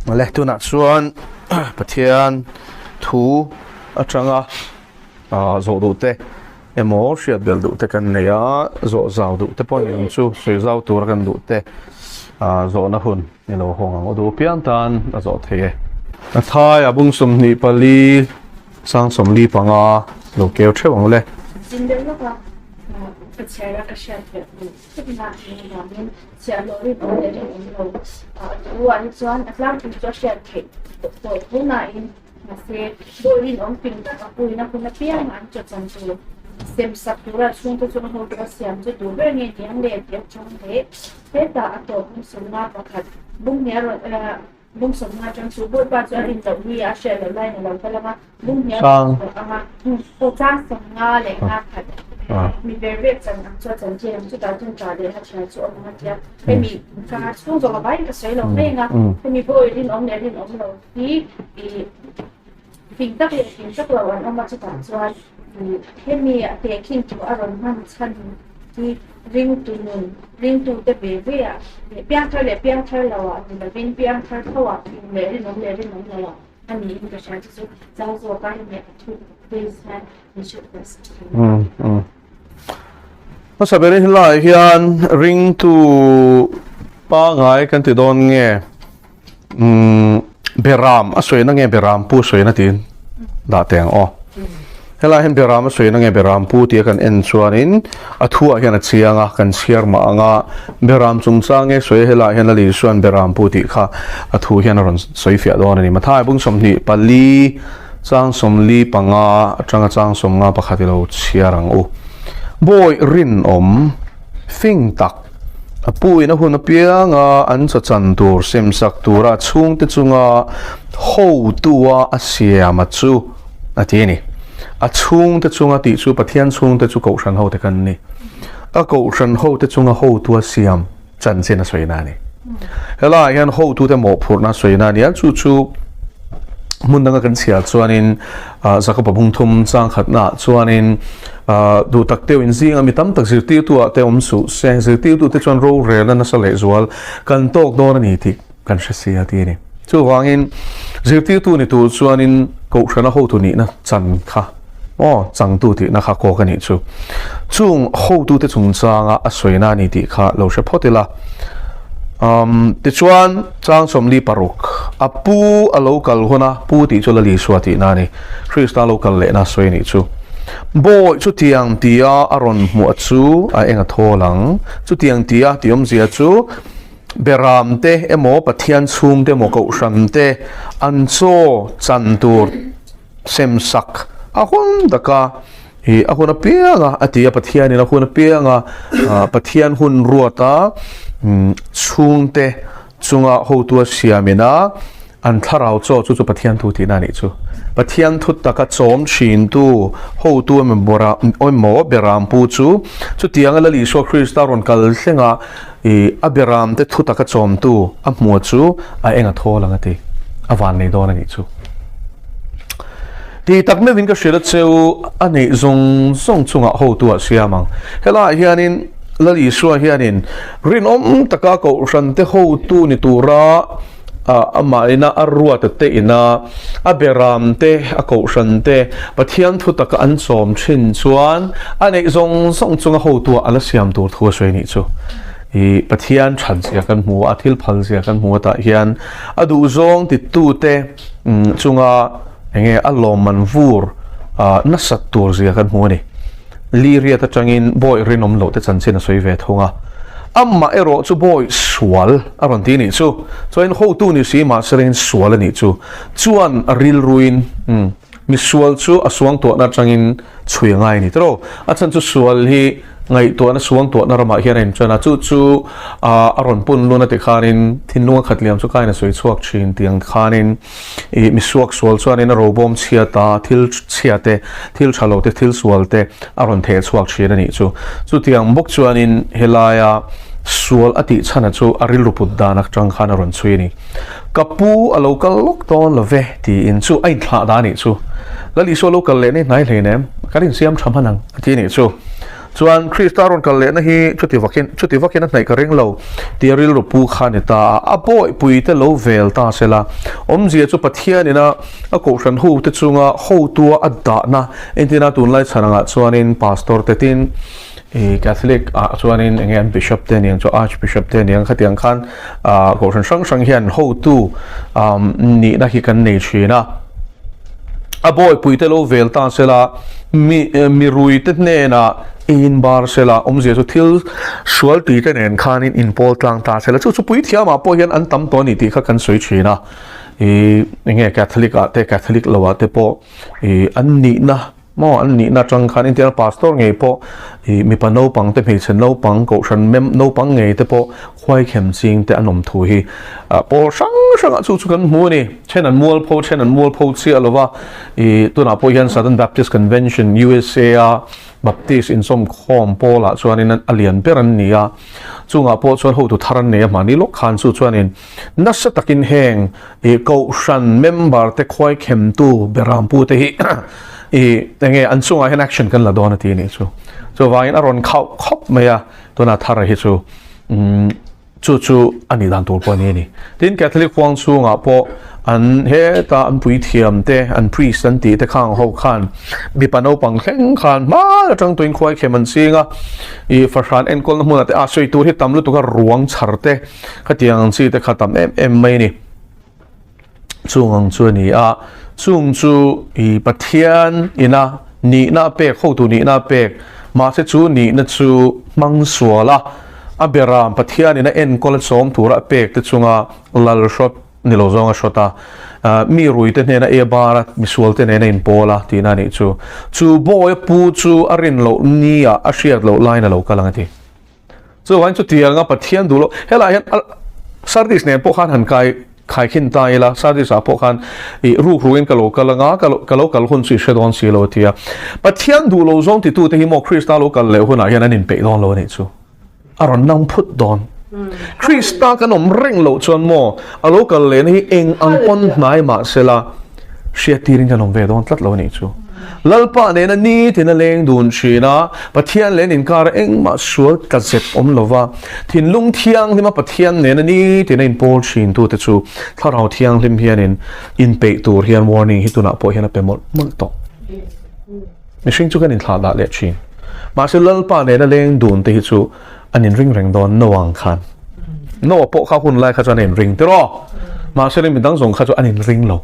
Le tunah chuan Pathian thu atanga zawh duh te emaw hriat belh duh te kan nei a, zawh zau duh te pawh ni ang chu, sawi zau tura kan duh te zawhna hun ni lo hawng ang aw duh piang tan a zawh thei e. A thai a bung 24 sang 45 lo keu theuh ang le. Zin deuh lawk a, ka chhiar a ka hriat belh duh thupna eng avangin chhiahhlawh rinawm leh rinawm lo thu ah hi chuan a tlangpui chu a hriat theih tawh tho nain mahse bawi rinawm fing tak a puina hun apiang an chaw chan tur sem sak tura chhungte chu a hotu a siam chu tur ber nge ni ang le tih a chang leh hetah a tawp hmun 51 bung hnial rawn Bung 50 atang chu Bawipa chu a rin loh ni a hriat loh laiin a lo kal ang a, bung hnial Chang. rawn ang a, aw chang 55 mi ver vek chan ang chu a chan thin ang, chutah chuan tah leh hathial chu a awm ang a tia, hemi ka chhung zawk a vaiin ka sawi lo mai ang a, hemi bawi rinawm leh rinawm lo hi ih fing tak leh fing tak lo an awm a, chutah chuan ih hemi a tehkhin tur a rawn hman chhan hi ringtu nun, ringtute ve ve ah leh piangthar leh piangthar lo ah ni lovin piangthar tho ah fing leh rinawm leh rinawm lo ah a niin ka hria chu chu chau zawk a hemi a thu base hian min hrilh ve sak thin. Hmasa ber helaiah hian ringtu pangai kan ti dawn nge Beram a sawi na nge Beram pu sawi na tiin dah teh ang aw. Helai hian Beram a sawi na nge Beram pu tia kan en chuanin a thuah hian a chiang a, kan chhiar mah ang a, Beram chungchang nge sawi helaiah hian Lali chuan Beram pu tih kha a thu hian a rawn sawi fiah dawn a ni. Mathai bung 24 chang 45 atanga chang 51 i lo chhiar ang u. Bawi rinawm fing tak. A pu in a hun apianga an chawchan tur semsak tura chhungte chunga hotua a siama chu a ti a ni. A chhungte chunga tih chu Pathian chhungte chu Kohhran hote kan ni. A Kohhran hote chunga hotua siam chanchin a sawina a ni. Helaiah hian hotute mawhphurhna a sawina a ni a, chu chu hmun danga kan chhiar chuanin Jakob-a bung thum chang khatnaah chuanin Duh tak deuh in zinga mi tam tak zirtirtu ah te awm suh se, zirtirtu te chuan rorelna nasa leh zual kan tawk dawn a ni tih kan hre si a ti a ni. Chuvangin zirtirtu ni tur chuanin Kohhrana hotu nihna chan kha maw changtu tihna kha kawk a nih chu. Chung hotu te chungchanga a sawina a ni tih kha lo hre phawt ila. Um, tichuan chang 46 a pu a lo kal huna pu tih chu Lal Isua tihna a ni. Krista lo kal lehna sawi a nih chu. Bawi chutiang tia a rawn hmuah chu a eng a thawl ang. Chutiang tia tih awmzia chu Beram te emaw Pathian chhung te emaw Kohhran te an chaw chan tur sem sak a hun taka i a hun apianga a ti a Pathianin a hun apianga Pathian hun ruata chhungte chunga hotu a siamina an thlarau chaw chu chu Pathian thu tihna a nih chu. Pathian thu taka chawm thintu hotu emaw berampu chu chutianga Lal Isua Krista rawn kal thlenga i a beramte thu taka chawmtu a hmuh chu a eng a thawl ang a ti. A van nei dawn a nih chu. Ti tak meuhin ka hrilh a cheu a neih zawng zawng chungah hotu a siam ang. Helaiah hianin Lal Isua hianin rinawm taka Kohhrante hotu ni tura amah ina a ruata te ina a beramte a Kohhrante Pathian thu taka an chawm thin chuan a neih zawng zawng chunga hotua a la siam tur thu a sawi anih chu. I Pathian that zia kan hmu a, thil phal zia kan hmu atah hian a duhzawng titute chunga enge a lawmman vur nasat tur zia kan hmu a ni. Li riat atangin bawi rinawm loh te chanchin a sawi ve thung a. Amah erawh chu bawi sual a rawn ti nih chu. Chuanin hotu ni si mahse rengin sual a nih chu. Chuan a rilruin mi sual chu a suangtuahna atangin chhui a ngai a ni tiraw. A chhan chu sual hi ngaihtuahna suangtuahna ramah hian a inṭan a, chu chu a rawn pun lun a ti khanin thinlung a khat liam chu kain a sawi chhuak thin tih ang khanin Ih misuak sual chuanin a robawm chhiat a, thil chhia te, thil tha lo te, thil sual te a rawn theh chhuak thin a nih chu. Chutiang bawk chuanin helaia sual a tih chhana chu a rilru put dan atang khan a rawn chhui a ni. Ka pu a lo kal lawk dawn lo ve tiin chu a inthlah dah a nih chu. Lal Isua lo kal leh ni hnai hleinem, kan insiam tha hman ang a ti a nih chu. Chuan Krista rawn kal lehna hi chuti vakin chuti vakin a hnaih ka ring lo tia rilru pu kha a ni ta a. A bawihpui te lo vel ta se la, awmzia chu Pathianin a a kohhran ho te chunga hotua a dahna entirna tunlai chhan angah chuanin Pastor te tin i Catholic ah chuanin enge an Bishop te aniang chu Archbishop te aniang khatiang khan ah kohhran hrang hrang hian hotu nihna hi kan nei thin a. A bawihpui te lo vel ta se la, mi mirui te hnenah in bar se la, awmzia chu thil sual tui te nen khanin in pawl tlang ta se la, chu chu puithiamah pawh hian an tam tawh a ni tih kha kan sawi thin a. Ih enge Catholic ah te Catholic lo ah te pawh ih an nihna maw an nihna atang khan entirna pastor ngei pawh ih mipa naupang te hmeichhe naupang kohhran mem naupang ngei te pawh khuaikhem ching te an awm thu hi ah pawl hrang hrang ah chu chu kan hmu a ni. Then an mualpho then an mualpho chiah lo va ih tunah pawh hian Southern Baptist Convention USA a Baptist insawmkhawm pawlah chuanin a lian ber an ni a chungah pawh chuan hotu thar an nei a mahni lawk khan chu chuanin Nasa takin heng i kohhran member te khuaikhemtu berampu te hi i enge an chungah hian action kan la dawn a ti anih chu. Chuvangin a rawn khauh khawp mai a, tuna thar hi chu umm chu chu a nih dan tur pawh a ni a ni. Tin Catholic huang chhungah pawh an heta an puithiam te an priest an tih te khang ho khan mipa naupang thleng khan hma atang tuin khuaikhem an ching a, i fahran enkawlna hmunah te a sawi tur hi tam lutuk a ruang chhar te Khatiang ang chi te kha tam em em mai a ni. Chung ang chu a ni a, chung chu i Pathian ina nihna a pek, hotu nihna a pek, mahse chu nihna chu hmang sual a, a beram Pathian ina enkawl a chawm tura a pek te chunga lal hrawt ni lo zawng a hrawt a, mi rui te hnena e bar a, misual te nena inpawl a tihna a nih chu. Chu bawi a pu chu a rin loh nia a hriat loh laiin a lo kal ang a ti. Chuvangin chutianga Pathian duh loh, helaiah hian Sardis nen pawh khan han kai khaikhin ta ila, Sardis ah pawh khan i ruk ruin ka lo kal anga, ka ka lo kal hun chu i hre dawn si lo a ti a. Pathian duh lo zawng titute hi maw Krista lo kal leh hunah hian an inpeih dawn lo a nih chu. A rawn nang phut dawn. Krista kan awm reng loh chuan maw a lo kal lehna hi eng ang pawn hnai mah sela hriattirin kan awm ve dawn tlat lo a nih chu. Lalpa nena nitin a leng dun thin a, Pathian leh an inkara engmah sual tla zep awm lova, thinlung thianghlima Pathian nena nitin a inpawl thin tute chu Thlarau Thianghlim hianin inpeih tur hian warning hi tunah pawh hian a pe mawlh mawlh tawh. Mihring chu kan inthlah dah leh thin. Mahse Lalpa nena leng dun te hi chu an inring reng dawn Noah ang khan. Noah pawh kha hun lai kha chuan a inring tiraw? Mahse midang zawng kha chu an inring lo.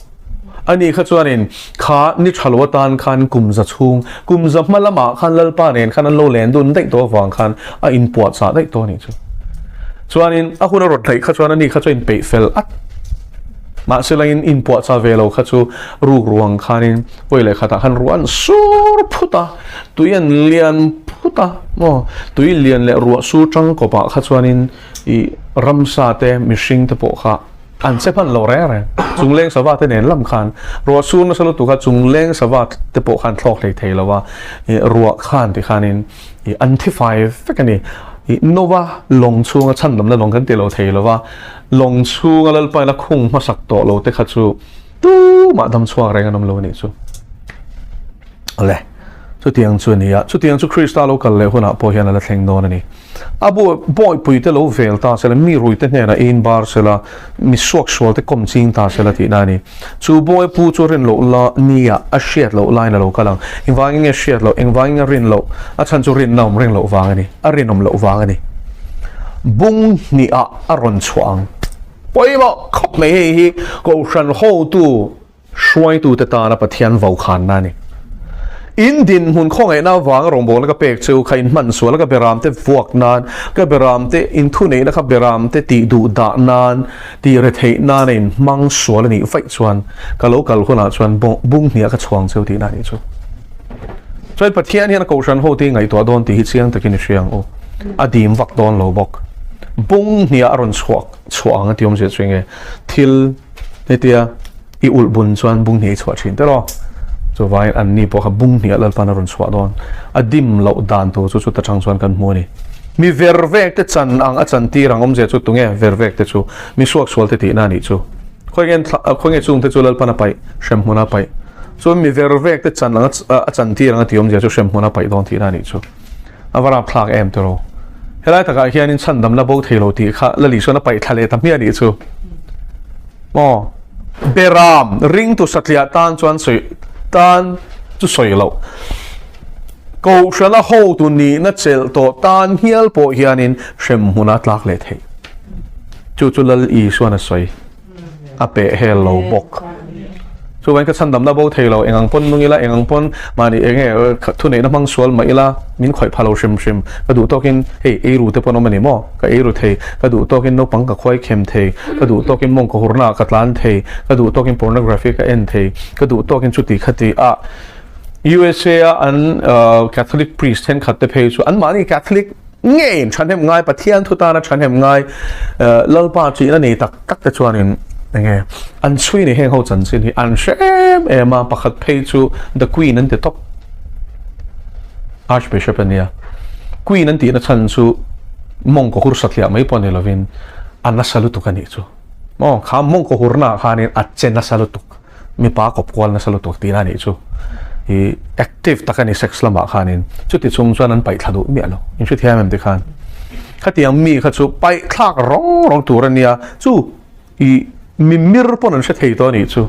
Ani kha chuanin kha ni tha lo atan khan kum za chhung, kum za hma lamah khan Lalpa nen khan an lo len dun daih tawh avang khan a inpuahchah daih tawh a nih chu. Chuanin a hun a rawt hnaih kha chuan ani kha chu a inpeih fel at. Mahse langin inpuahchah ve lo kha chu ruk ruang khanin vawi leh khatah khan ruah an sur phut a, tui an lian phut a maw, tui lian leh ruah sur tangkawpah kha chuanin ih ramsa te mihring te pawh kha An che hman lo reng reng. Chungleng sava te nen lam khan ruah sur nasa lutuk a, chungleng sava te pawh khan thlawk hlei thei lo a, ruah khan ti khanin an thi fai vek a ni. Nova lawng chhunga chhandamna lawng kan ti lo thei lo va, lawng chhunga Lalpain a khung hmasak tawh lo te kha chu tumah dam chhuak reng an awm lo a nih chu. Awle, chutiang chu a ni a, chutiang chu Krista lo kal leh hunah pawh hian a la thleng dawn a ni. A bawihpui te lo vel ta sela, mi rui te hnenah ein bar sela, mi suaksual te kawm ching ta sela tihna a ni. Chu bawipu chu rin loh la nia a hriat loh laiin a lo kal ang. Engvangin nge hriat loh, engvangin nge rin loh? A chhan chu rinna awm reng loh vang a ni, a rinawm loh vang a ni. Bung hnihah a rawn chhuah ang. Pawimawh khawp mai hei hi Kohhran hotu Hruaitute tana Pathian vokhanna a ni. In dinhmun khawngaihna avanga rawngbawlna ka pek chu kha in hman sual a, ka beramte vuak nan, ka beramte inthuneihna kha beramte tih duh dah nan, tih retheih nana in hmang sual a nih vaih chuan ka lo kal hunah chuan bung hniah ka chhuang cheu tihna a nih chu. Chuan Pathian hian a kohhran ho te hi ngaihtuah dawn tih hi chiang takin i hria ang u. A dim vak dawn lo bawk. Bung hniah a rawn chhuak chhuah ang a ti awmzia chu enge thil Hetia i ulh bun chuan bung hnih i chhuah thin teraw. Chuvangin anni pawh kha bung hnih ah Lalpan a rawn chhuah dawn. A dim loh dan tur chu chuta tang chuan kan hmu a ni. Mi ver vek te chan ang a chan tir ang awmzia chu tunge ver vek te chu mi suak sual te tihna a nih chu. Khawi nge chung te chu Lalpan a paih, hremhmun a paih. Chuan mi ver vek te chan ang a chan tir ang a tih awmzia chu hremhmun a paih dawn tihna a nih chu. A va rapthlak em tiraw? Helai takah hianin chhandamna bo thei lo tih kha Lali chuan a paih thla leh ta hmiah nih chu. Maw? Beram ringtu satliah tan chuan sawi tan chu sawi loh. Kohhrana hotu nihna chelh tawh tan hial pawh hianin hremhmun a tlak leh theih. Chu chu Lal Isuan a sawi. A peh hel lo bawk. Chuvain ka chhandamna bo thei lo, eng ang pawn nung ila, eng ang pawn mahni eng nge thuneihna hmang sual mah ila, min khawih pha lo hrim hrim. Ka duh tawkin hei eiru te pawn awm a ni maw? Ka eiru thei, ka duh tawkin naupang ka khuai khem thei, ka duh tawkin mawng ka hurna ah ka tlan thei, ka duh tawkin pornography ka en thei, ka duh tawkin chuti khati a USA a an Catholic priest thenkhat te phei chu anmahni Catholic ngeiin thahnem ngai Pathian thu tana thahnem ngai Lalpa chihna nei tak tak te chuanin enge an chhui ni heng ho chanchin hi an hre em em a pakhat phei chu the queen an ti tawp Archbishop ania queen an tihna chhan chu mawngkaw hur satliah mai pawh ni lovin a nasa lutuk a nih chu maw kha mawngkaw hurna ah khanin a che nasa lutuk mipa kawp kual nasa lutuk tihna a nih chu i active tak a ni sex lamah khanin chuti chung chuan an paih thla duh miah lo in hrethiam em tikhan khatiang mi kha chu paih thlak rawng rawng tur a nia chu i mimir pawn an hre thei tawh a nih chu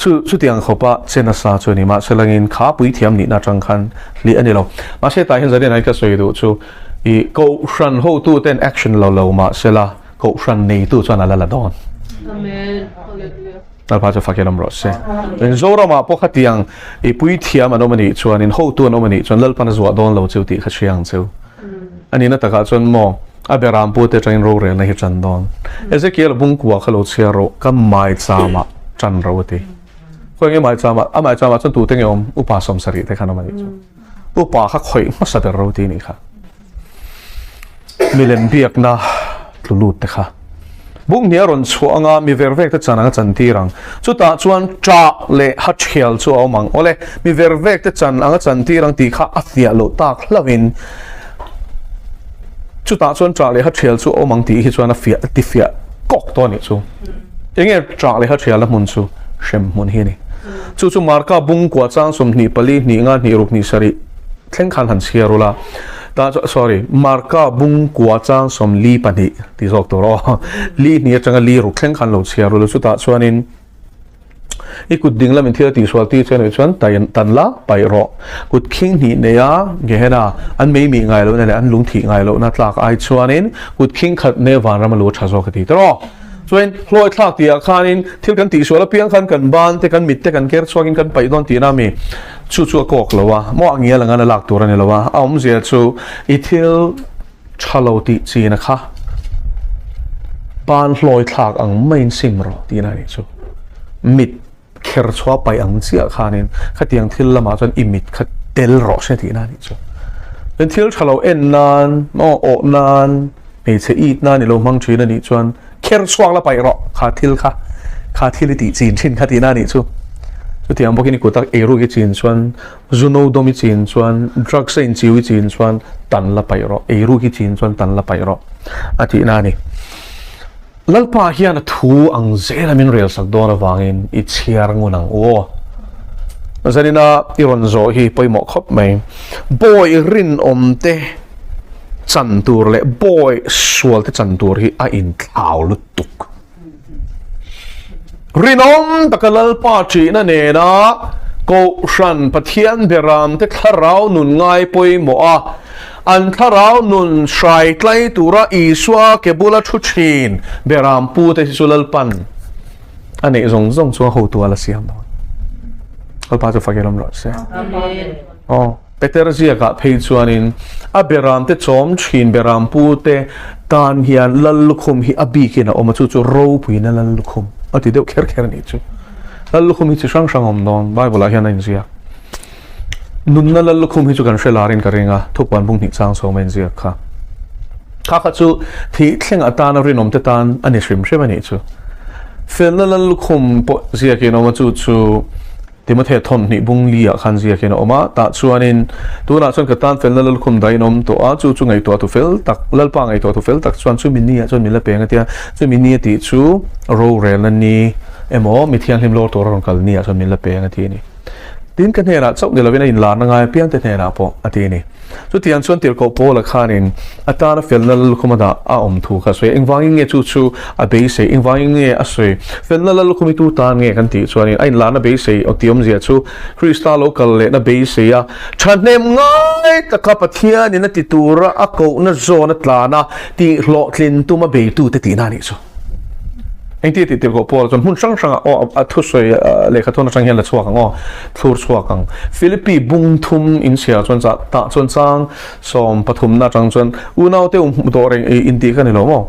chu chutiang khawpa che nasa chu a ni mahse langin kha puithiam nihna atang khan hlih a ni lo mahse tah hian zarian ai ka sawi duh chu i kohhran hotu ten action lo lo mahsela Kohhran neitu chuan a la la dawn. Amen. Hallelujah. Lalpa chu fakin awm rawh se. In Zoramah pawh khatiang i puithiam an awm anih chuan in hotu an awm anih chuan Lalpan a zuah dawn lo cheu tih kha hria ang cheu. Ani na takah chuan maw a beram pu te atangin rorelna hi tan dawn. Ezekiel bungkua kha lo chhiar rawh ka maichama tan ro a ti. Khawi nge maichama a maichama chuan tute nge awm upa 70 te khan awm anih chu. Upa kha khawih hmasa ber ro ti nih kha. Milem biakna tlu lut te kha Bunghnih a rawn chhuah anga mi ver vek te chan anga chan tir ang. Chutah chuan ṭah leh ha ṭhial chu a awm ang. Awle, mi ver vek te chan anga chan tir ang tih kha a fiah loh tak hlauhin chutah chuan ṭah leh ha ṭhial chu a awm ang tih hi chuan a fiah a ti fiah kawk tawh a nih chu. Enge ṭah leh ha ṭhialna hmun chu hrem hmun hi a ni. Chu chu Marka bungkua chang 24 hnih nga hnih ruk hnih sarih thleng khan han chhiar ula ta chu sorry Marka bungkua chang 42 tih zawk tur aw li hnih atanga li ruk thleng khan lo chhiar ula chutah chuanin i kut ding lamin thil a tihsual tir che anih chuan tan la paih rawh kut khing hnih neia Gehenna an mei mih ngai lohna leh an lung thih ngai lohna tlak ai chuanin kut khing khat ne vanram a lu a tha zawk a ti tawh Chuan hlawi thlak tihah khanin thil kan tihsual apiang khan kan ban te kan mit te kan ker chhuakin kan paih dawn tihna ami chu chu a kawk lo a, maw a ngial anga na lak tur a ni lo a, a awmzia chu i thil tha lo tih china kha ban hlawi thlak ang maiin sim rawh tihna a nih chu. Mit kher chhuah paih ang chiah khanin khatiang thil lamah chuan i mit kha tel rawh se tihna a nih chu. Chuan thil tha lo en nan maw awh nan hmeichhe it nan i lo hmang thin a nih chuan kher chhuak la paih rawh kha thil kha kha thil i tih chin thin kha tihna a nih chu. Chutiang bawkin i kut a eiruk i chin chuan zu no dawm i chin chuan drugs a inchiu i chin chuan tan la paih rawh eiruk i chin chuan tan la paih rawh a tihna a ni. Lalpa hian a thu ang zela min rel sak dawn avangin i chhiar ngun ang u aw. Zanina i rawn zawh hi pawimawh khawp mai. Bawi rinawm te chan tur leh bawi sual te chan tur hi a inthlau lutuk. Rinawm taka Lalpa ṭihna nena Kohhran Pathian Beram te thlarau nun ngai pawimawh a, An thlarau nun hrai tlai tura Isua ke bula thu thin Beram pute hi chu Lalpan a neih zawng zawng chu a hotu a la siam dawn. Lalpa chu fak ilawm rawh se. Aw, Peter ziakah phei chuanin a Beram te chawm thin Beram pute tan hian Lal lukhum hi a bikin a awm a, chu chu ropuina Lal lukhum a ti deuh kher kher a nih chu. Lal lukhum hi chi hrang hrang a awm dawn, Bible ah hian a inziak. Nunna lal lukhum hi chu kan hre larin ka ring a, thupuan bung hnih chang chho mai inziak kha. Kha kha chu thih thleng atana rinawm te tan a ni hrim hrim a nih chu. Felna lal lukhum pawh ziakin a awm a, chu chu Timothea thawn hnih bung li ah khan ziakin a awm a, tah chuanin tunah chuan ka tan felna lal lukhum dahin a awm tawh a, chu chu ngaihtuah tu fel tak, Lalpa ngaihtuah tu fel tak chuan chumi ni ah chuan min la peng a tia, chumi ni a tih chu rorelna ni emaw mi thianghlim lawr tur a rawn kal ni ah chuan min la peng a ti a ni. Tin, ka hnenah chauh ni lovin a inlarna ngai apiangte hnenah pawh a ti a ni. Chutiang chuan tirhkoh Paula khanin a tana felna lallukhum a dah a awm thu kha a sawi a. Engvangin nge chu chu a beisei? Engvangin nge a sawi? Felna lallukhum hi tu tan nge kan tih chuanin a inlarna beisei aw tih awmzia chu Krista lo kal lehna beisei a thahnem ngai taka Pathianin a ti tura a kohna zawn a tlan a tih hlawhtlin tuma beitute tihna a nih chu. Engti tih tirhkoh Paula chuan hmun hrang hrangah aw a thusawi lehkha thawn atang hian la chhuak ang aw, thlur chhuak ang. Philippi bung thum inchhiar chuan chah tah chuan chang 13 na atang chuan unaute um hmu tawh reng i intih ka ni lo maw?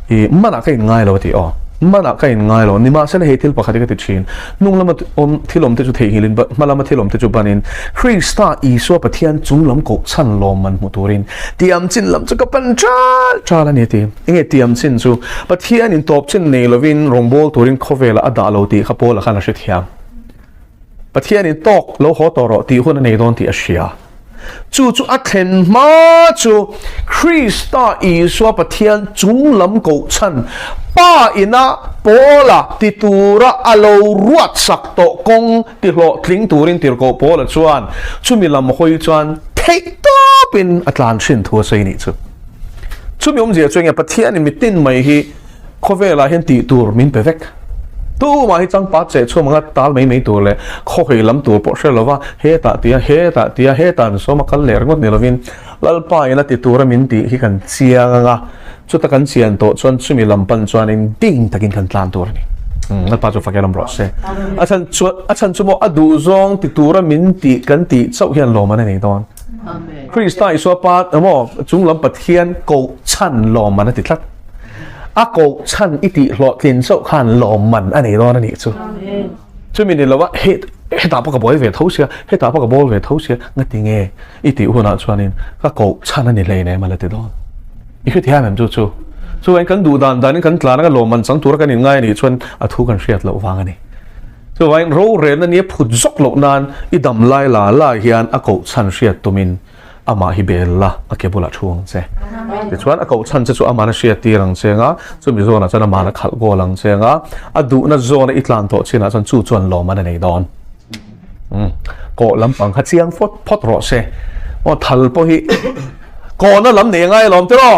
I manah ka inngai lo a ti aw. Manah ka inngai lo. Nimahsela hei thil pakhat hi ka ti thin. Hnung lama awm thil awmte chu theihnghilhin hma lama thil awmte chu banin Krista Isua Pathian chung lam koh chhan lawmman hmu turin tiam chin lam chu ka pan ṭal ṭal a ni a ti. Enge tiam chin chu Pathianin tawp chin nei lovin rawngbâwl turin khawvelah a dah lo tih kha Paula khan a hrethiam. Pathianin tawk lo haw tawh rawh tih hun a nei dawn tih a hria. Chu chu a thlen hma chu Krista Isua Pathian chung lam koh chhan Pa ina Paula ti tura a lo ruat sak tawh kawng ti hlawhtling turin tirhkoh Paula chuan chumi lam hawi chuan theih tawpin a tlan thin thu a sawi nih chu. Chumi awmzia chu enge Pathianin mitin mai hi Khawvelah hian tih tur min pe vek. Tumah hi changpat cheh chhuam anga tal mai mai tur leh khawhei lam tur pawh hre lova hetah tia hetah tia hetah an sawm a kal leh ringawt ni lovin Lalpa in a ti tura min tih hi kan chiang anga chuta kan chian tawh chuan chumi lam pan chuanin ding takin kan tlan tur a ni. Lalpa chu fak lam rawh se. A chhan chu a chhan chu maw a duh zawng ti tura min tih kan tih chauh hian lawm an a nei dawn. Krista Isua pa emaw chung lam Pathian koh chhan lawm an a ti tlat. A koh chhan i tih hlawhtlin chauh khan lawmman a nei dawn a nih chu. Chumi ni lova he hetah pawh ka buai ve tho sia, hetah pawh ka bawl ve tho sia, ngati nge i tih hunah chuanin ka koh chhan a ni hleinem a la ti dawn. I hrethiam em chu chu? Chuvain kan duh dan danin kan tlan anga lawmman chang tura kan inngai a nih chuan a thu kan hriat loh vang a ni. Chuvain rorelna nia phut zawk loh nan i dam lai la la hian a koh chhan hriat tumin Amah hi bel la, a ke bulah thu ang che. Tichuan a koh chhan che chu amahna hriat tir ang che anga, chumi zawnah chuan amahna khalh goal ang che anga, a duhna zawna i tlan tawh chinah chuan chu chuan lawm an a nei dawn. Umm, kawh lampang kha chiang phawt phawt rawh se. Aw thal pawh hi kawhna lam nei angai alawm tiraw?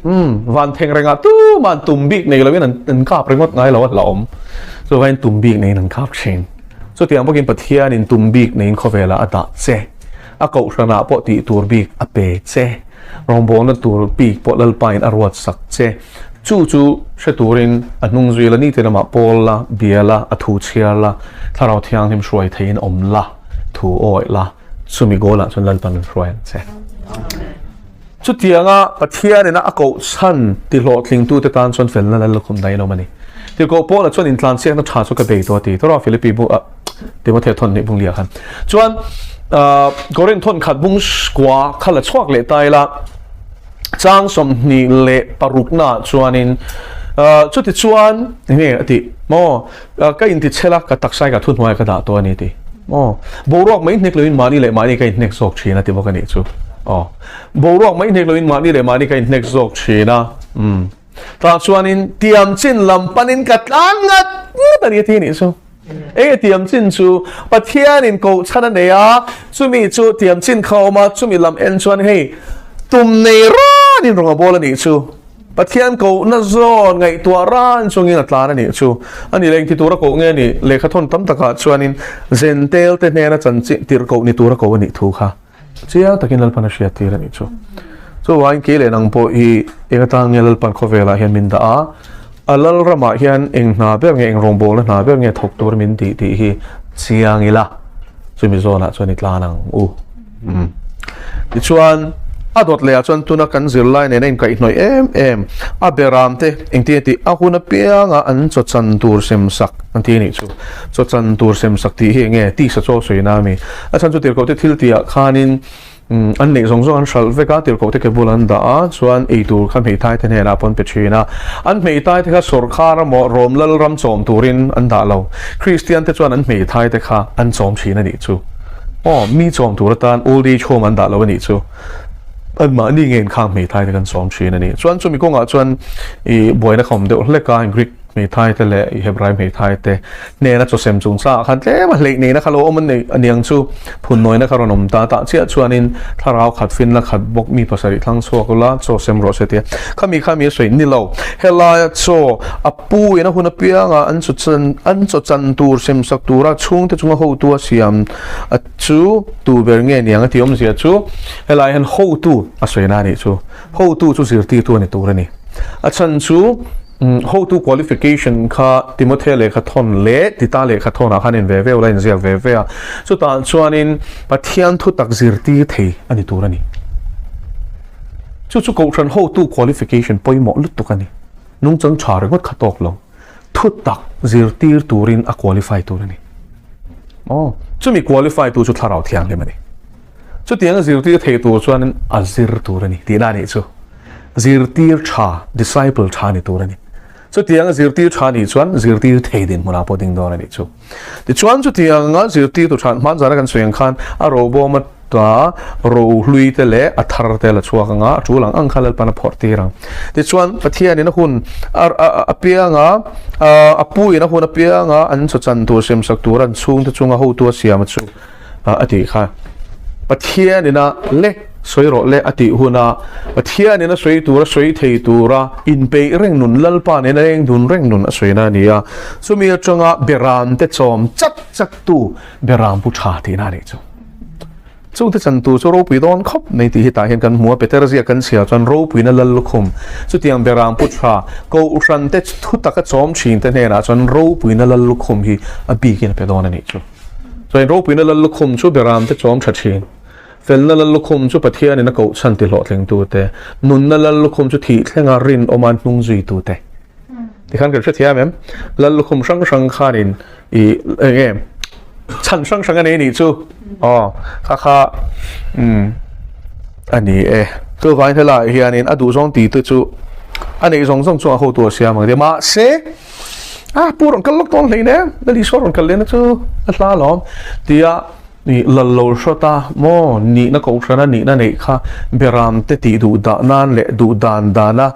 Umm, van theng rengah tuman tum bik nei loin an kap ringawt ngai lo a hlauhawm. Chuvain tum bik neiin an kap thin. Chutiang bawkin Pathianin tum bik neiin khawvelah a dah che. A kohhranah pawh tih tur bik a pe che. Rawngbawlna tur bik pawh Lalpain a ruat sak che. Chu chu hre turin a hnung zui la, nite lamah pawl la, bia la, a thu chhiar la, Thlarau Thianghlim hruai theiin awm la, thu awih la, chumi goal-ah chuan Lalpan an hruai ang che. Chutianga Pathianina a koh chhan tihlawhtlingtute tan chuan felna lal lukhum daih an awm a ni. Tirhkoh Paula chuan intlansiakna tha chu ka bei tawh a ti. Tawrah Philippi bu ah Timothea thawn hnih bung liah khan. Chuan Korinth thawn khat bung kua kha la chhuak leh ta ila chang 26 naah chuanin chuti chuan enge a tih maw ka intichhel a ka taksa hi ka thuhnuai ka dah tawh a ni tih maw boruak mai hnek loin mahni leh mahni ka inhnek zawk thin a ti bawk a nih chu aw boruak mai hnek loin mahni leh mahni ka inhnek zawk thin a um tah chuanin tiam chin lam panin ka tlan ngat ngat a ni a ti nih chu enge tiam chin chu Pathianin koh chhan a nei a chumi chu tiam chin kha a awm a chumi lam en chuan hei tum nei ranin rawng a bawl a nih chu. Pathian kohna zawn ngaihtuah ran chungin a tlan a nih chu. A ni leng ti tura koh nge ni? Lehkha thawn tam takah chuanin Zentel te hnena chanchin tirhkoh ni tura koh a nih thu kha chiang takin Lalpan a hriat tir a nih chu. Chuvangin kei leh nang pawh hi eng atan nge Lalpan khawvelah hian min dah a, a Lalramah hian eng hna ber nge eng rawngbawlna hna ber nge thawk tur min tih tih hi chiang ila chumi zawnah chuan i tlan ang u. Tichuan, a dawt lehah chuan tuna kan zirlai nena inkaihhnawih em em a beram te engtin a tih a hun apianga an chaw chan tur sem sak an ti a nih chu. Chaw chan tur sem sak tih hi enge tisa chaw sawina a mi. A chhan chu tirhkoh te thil tihah khanin an neih zawng zawng an hralh vek a, tirhkoh te ke bul an dah a, chuan ei tur kha hmeithai te hnenah pawh an pe thin a. An hmeithai te kha sawrkhar emaw Rom Lalram chawm turin an dah lo. Kristian te chuan an hmeithai te kha an chawm thin a nih chu. Aw, mi chawm tur atan old age home an dah lo a nih chu. Anmahni nge inkhang hmeithai te kan chawm thin a ni. Chuan chumi kawngah chuan i buaina kha awm deuh hlek a, Greek. Hmeithai te leh Hebrai hmeithai te hnena chaw sem chungchangah khan tlem a hleih neihna kha lo awm a niang chu phunnawiina kha rawn awm ta. Tah chiah chuanin thlarau khat finna khat bawk mi pasarih thlang chhuak ula chaw sem rawh se tia khami khami a sawi ni lo. Helaia chaw a pu in a hun apianga an chaw chan an chaw chan tur sem sak tura chhungte chunga hotu a siam a chu tu ber nge niang a tih awmzia chu helai hian hotu a sawina a nih chu. Hotu chu zirtirtu a ni tur a ni. A chhan chu hotu qualification kha Timothea lehkha thawn leh Tita lehkha thawnah khan in ve ve ula inziak ve ve a. Chutah chuanin Pathian thu tak zirtir thei a ni tur a ni. Chu chu Kohhran hotu qualification pawimawh lutuk a ni. Nungchang tha ringawt kha tawk lo. Thu tak zirtir turin a qualify tur a ni. Aw, chumi qualify tu chu Thlarau Thianghlim a ni. Chutiang a zirtir thei tur chuanin a zir tur a ni tihna a nih chu. Zirtir tha, disciple tha ni tur a ni. Chutiang a zirtir tha nih chuan zirtir thei dinhmunah pawh ding dawn a nih chu. Tichuan chutianga zirtirtu tha hman zana kan sawi ang khan a robawm ata rohlui te leh a thar te la chhuak anga a tul ang ang kha Lalpan a phawrh tir ang. Tichuan Pathianin a hun apianga a puin a hun apianga an chawchan tur siamsak tur an chhungte chunga hotu a siam chu a tih kha Pathian ina le sawi rawh le a tih huna Pathian ina sawi tura sawi thei tura inpeih reng nun Lalpa nena leng dun reng nun a sawina a ni a, chumi atanga beram te chawm chak chak tu beram pu tha tihna a nih chu. Chungte chantu chu ropui dawn khawp mai tih hi tah hian kan hmu a, Peter ziak kan chhiar chuan ropuina Lallukhum chutiang beram pu tha Kohhran te thu taka chawm thin te hnenah chuan ropuina Lallukhum hi a bikin a pe dawn a nih chu. Chuan ropuina lal lukhum chu beramte chawm tha thin. Felna lal lukhum chu Pathianin a koh chhan ti hlawhtlingtute, nunna lal lukhum chu thih thlenga rinawma hnung zuitute. Tikhan kan hrethiam em? Lal lukhum hrang hrang khanin i eng nge chhan hrang hrang a nei nih chu. Aw, kha kha um a ni e. Chuvangin helaiah hianin a duhzawng tite chu a neih zawng zawng chuan a hotu a siam ang tia. Mahse, Ah, pu rawn kal lawk dawn hlei ne, Lal Isua rawn kal lehna chu a hla alawm tia nih lal lo hrawt a maw nihna kohhrana nihna neih kha beram te tih duh dah nan leh duh dan dana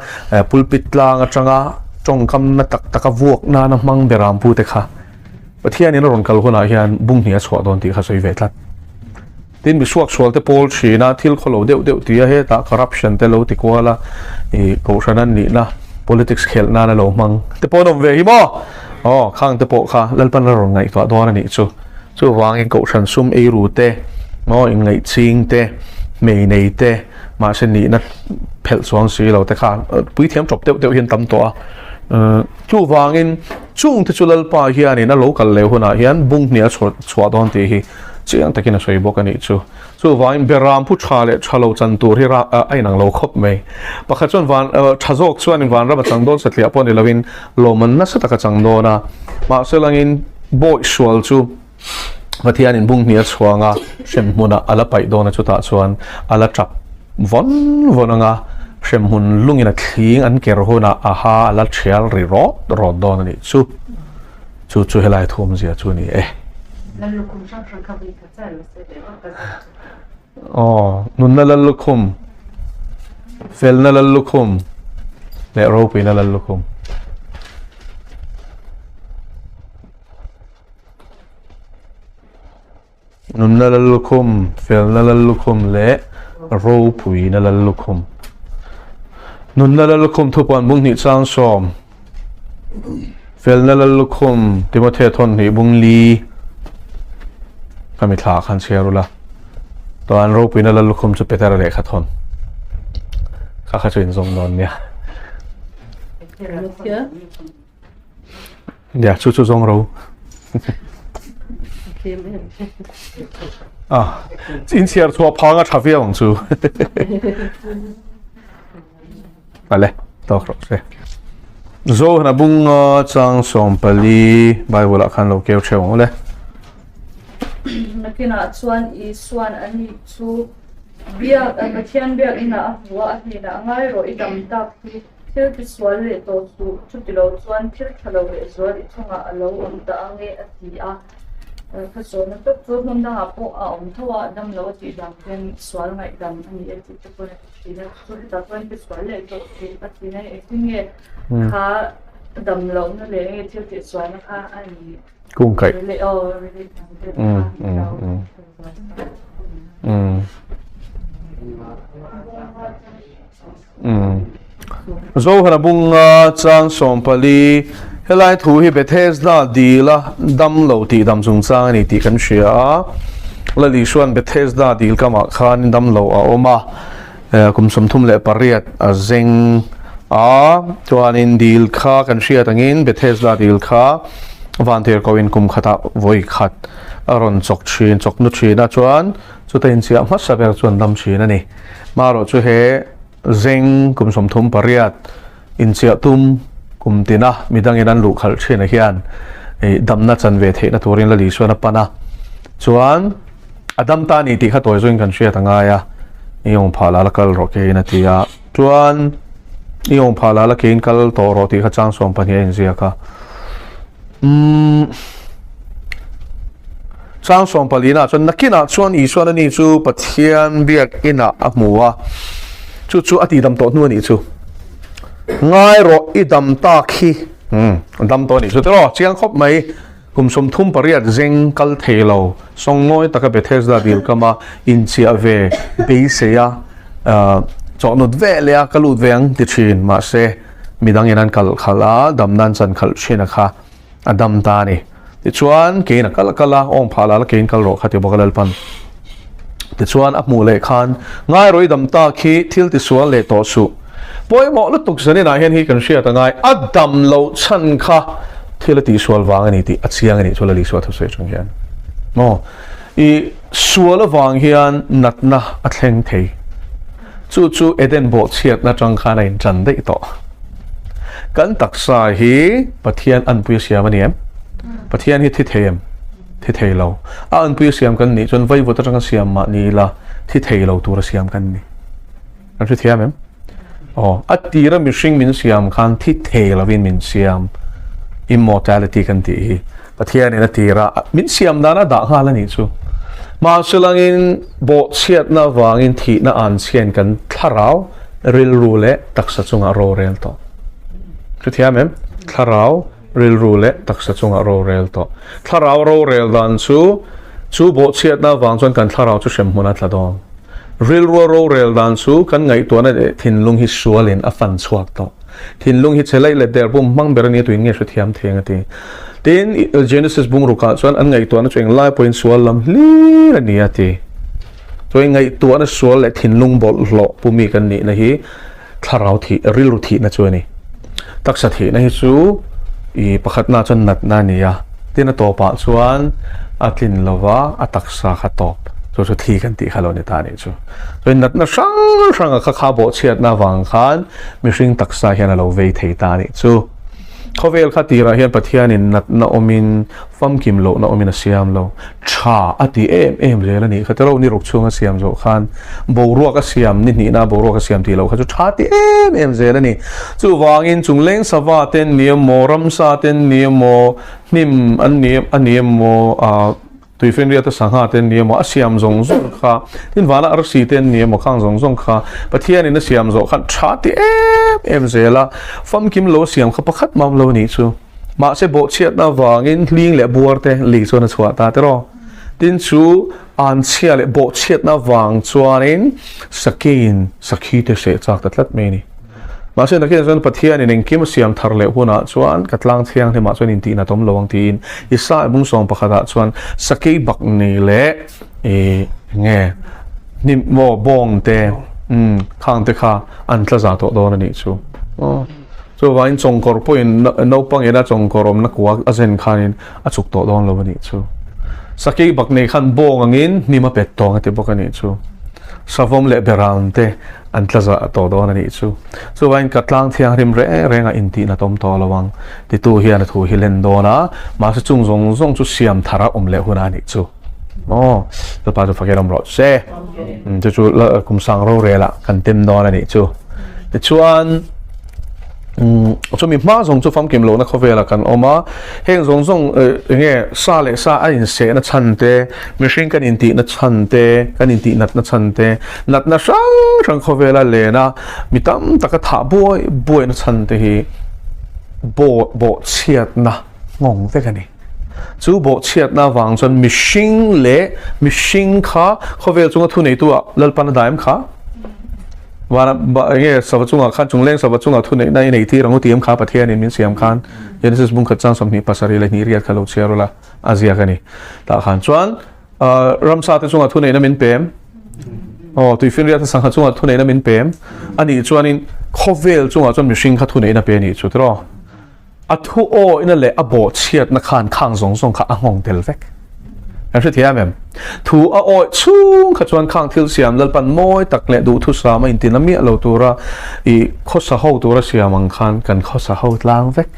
pulpit tlang atanga tawngkam na tak taka vuak nana hmang beram pu te kha Pathianin a rawn kal hunah hian bung hnih a chhuah dawn tih kha sawi ve tlat. Tin, mi suaksual te pawl thin a, thil khawlo deuh deuh ti a, hetah corruption te lo ti kual a, ih kohhran an nihna politics khelh nan a lo hmang te pawh an awm ve hi maw? Aw, khang te pawh kha Lalpan a rawn ngaihtuah dawn a nih chu. Chuvangin kohhran sum eiru te, maw inngaihching te, hmei nei te, mahse nihna phelh chuang si lo te kha puithiam tawp deuh deuh hian tam tawh a. Chuvangin chungte chu Lalpa hianin a lo kal leh hunah hian bung hnih a chhuah dawn tih hi Chiang takin a sawi bawk a nih chu. Chuvangin beram phu tha leh tha lo chan tur hi a inang lo khawp mai. Pakhat chuan van tha zawk chuanin vanram a chang dawn satliah pawh ni lovin lawmman nasa tak a chang dawn a. Mahse langin bawih sual chu Pathianin bung hnih a chhuang a, hremhmunah a la paih dawn a chutah chuan a la tap vawn vawn ang a, hremhmun lungin a thling an ker hunah a ha a la thial ri rawt rawt dawn a nih chu. Chu chu helai thuamzia chu a ni e. Lal lukhum hrang hrang kha vui khat char lo se leh vak ka zat chu. Aw, nunna lal lukhum, felna lal lukhum leh ropuina lal lukhum. Nunna lal lukhum, felna lal lukhum leh ropuina lal lukhum. Nunna lal lukhum thupuan bung hnih chang sawm. Felna lal lukhum Timothea thawn hnih bung li ka mi thla khan chhiar ula. Tuan ropuina lal lukhum chu Petera lehkha thawn. Kha kha chu inzawm dawn nia. Ya, chu chu zawng ro. Ah, in chhiar chhuah phang a tha viau ang chu. Ale, tawk rawh se. Zo hna bunga chang 14 Bible ah khan lo keu theu ang le. Nakinah chuan Isuan ani chu biak Pathian biak inah a hmu a, a hnenah a ngai rawh i dam tak hi. Thil tisual leh tawh suh, chuti lo chuan thil tha lo leh zual i chungah a lo awm ta ang e, a ti a. Ka zawhna tawp chu hmun dangah pawh a awm tho a, dam lo a tih dan hian sual ngaihdam a ni e tih te pawhin a ti thin a. Chu hetah chuan tisual leh tawh suh a ti na, engtin nge kha Dam lohna leh nge thil tih sualna kha a ni. Kung kaih. Relate aw relate ang deuh kha ni lo. Zohana bunga chang 14 helai thu hi Bethesda dila dam lo tih dam chungchang a ni tih kan hria a. Lal Isuan Bethesda dil kamah khan dam lo a awm a. Kum 38 a zeng a, chuanin dil kha kan hriat angin Bethesda dil kha Vantirhkohin kum khatah vawi khat a rawn chawk thin, chawk nu thin a, chuan chuta inchiah hmasa ber chuan dam thin a ni. Marawh chu he zeng kum 38 inchiah tum kum tina midangin an luh khalh thin a hian damna chan ve theihna turin Lali chuan a pan a, chuan A dam ta a ni tih kha tawi zawngin kan hriat a ngai a, i awm phah la la kal rawh keiin a ti a, chuan i awm phah la la keiin kal tawh rawh tih kha chang 12 a inziak a. Umm chang 14 ah chuan nakinah chuan Isuan ani chu Pathian biak inah a hmu a, chu chu a tihdam tawh hnu a nih chu. Ngai rawh i dam tak hi, umm a dam tawh a nih chu tiraw chiang khawp mai. Kum 38 zeng kal thei lo, sawngnawi taka Bethesda dil kama inchiah ve beisei a, chawhnut ve leh a ka lut ve ang ti thin, mahse midangin an kalh khalh a, dam nan chan khalh thin a kha a dam ta a ni. Tichuan keiin a kal a kal a, awng phah la la keiin kal rawh kha ti bawk a Lalpan. Tichuan a hmuh leh khan Ngairawi dam ta khi thil tisual leh tawh suh. Pawimawh lutuk zaninah hian hi kan hriat a ngai, a dam loh chhan kha thil a tihsual vang a ni tih a chiang a nih chu Lali Sual thusawi atang hian. Maw? I sual avang hian natna a thleng thei. Chu chu Eden bawhchhiatna atang khan a intan daih tawh. Kan taksa hi Pathian anpui a siam a ni em? Pathian hi thi thei em? Thi thei lo. A anpui a siam kan nih chuan vaivut atanga siam mah ni ila thi thei lo tura siam kan ni. Kan hrethiam em? Aw, a tira mihring min siam khan thi thei lovin min siam. Immortality kan tih hi. Pathianin a tira min siam dan a dah nghal a nih chu. Mahse langin bawhchhiatna avangin thihna an chhiain kan thlarau rilru leh taksa chungah rorel tawh. Hrethiam em? Thlarau rilru leh taksa chungah rorel tawh. Thlarau rorel dan chu chu bawhchhiatna avang chuan kan thlarau chu hremhmun a tla dawn. Rilrua rorel dan chu kan ngaihtuahna leh thinlung hi sualin a fan chhuak tawh. Thinlung hi che laih leh der bum hmang ber a nia tuin nge hrethiam theng a ti. Tin, Genesis bungrukah chuan an ngaihtuahna chu englai pawhin sual lam hlir a ni a ti. Chuan ngaihtuahna sual leh thinlung bawlhhlawh pumi kan nihna hi thlarau thih, rilru thihna chu a ni. Taksa thihna hi chu i pakhatna chuan natna a ni a, tin a tawpah chuan a tlin lova a taksa kha tawp, chu chu thi kan tih kha lo ni ta a nih chu. Chuan natna hrang hranga kha kha bawhchhiatna avang khan mihring taksa hian a lo vei thei ta a nih chu. Khawvel kha tirah hian Pathianin natna awmin famkim lohna awmin a siam lo. Tha a ti em em zel a nih kha tilo ni ruk chhung a siam zawh khan boruak a siam ni hnihna boruak a siam tih loh kha chu tha ti em em zel a ni. Chuvangin chung leng sava ten ni emaw ramsa ten ni emaw hnim an ni a ni emaw ah tuifinriata sangha ten ni emaw a siam zawng zawng kha tin vana arsi ten ni emaw khang zawng zawng kha Pathianin a siam zawh khan tha ti em em zel a famkim lo siam kha pakhat mam lo a nih chu. Mahse bawhchhiatna avangin hling leh buar te lei chuan a chhuah ta tiraw. Tin chu anchhia leh bawhchhiatna avang chuanin sakeiin sakhi te hreh chak ta tlat mai a ni. Mahse nakin chuan Pathianin engkim a siam thar leh hunah chuan ka tlang thianghlimah chuan intihna tawm lo ang tiin Isaiah bung sawm pakhatah chuan sakei bak nei leh ih nge hnim maw bawng te umm khang te kha an tla za tawh dawn a nih chu. Chuvangin chawngkawr pawhin naupang ina chawngkawr awmna kua a zen khanin a chuk tawh dawn lo a nih chu. Sakei bak nei khan bawng angin hnim a pet tawng a ti bawk a nih chu. Savawm leh beram te an tla zah tawh dawn a nih chu. Chuvangin ka tlang thianghlim reng rengah intihna tawm tawh lo ang titu hian a thu hi len dawn a, mahse chung zawng zawng chu siam thar a awm leh hunah a nih chu. Maw? Lalpa chu fakin awm rawh se. Chu chu kum sang rorel ah kan tem dawn a nih chu. Tichuan chumi hma zawng chu famkim lohna khawvelah kan awm a, heng zawng zawng enge sa leh sa a insehna chhan te, mihring kan intihna chhan te, kan intih natna chhan te, natna hrang hrang khawvela lena mi tam taka thah buai buaina chhan te hi. Bawhchhiatna nghawng vek a ni. Chu bawhchhiatna avang chuan mihring leh mihring kha khawvel chunga thuneitu ah Lalpan a dah em kha? Vana enge sava chungah khan chungleng sava chungah thuneihna i nei tir ang u ti em kha Pathianin min siam khan Genesis bung khat chang 27 leh 2 riat kha lo chhiar ula a ziak a ni. Tah khan chuan Ramsa te chungah thuneihna min pem. Aw, tuifinriat a sangha chungah thuneihna min pem. A nih chuanin khawvel chungah chuan mihring kha thuneihna pe a nih chu tiraw. A thu awihna leh a bawhchhiatna khan khang zawng zawng kha a nghawng tel vek. Kan hrethiam em? Thu a awih chhung kha chuan khang thil siam Lalpan mawi tak leh duhthusam a intina miah lo tura i khawsa ho tura siam ang khan kan khawsa ho tlang vek.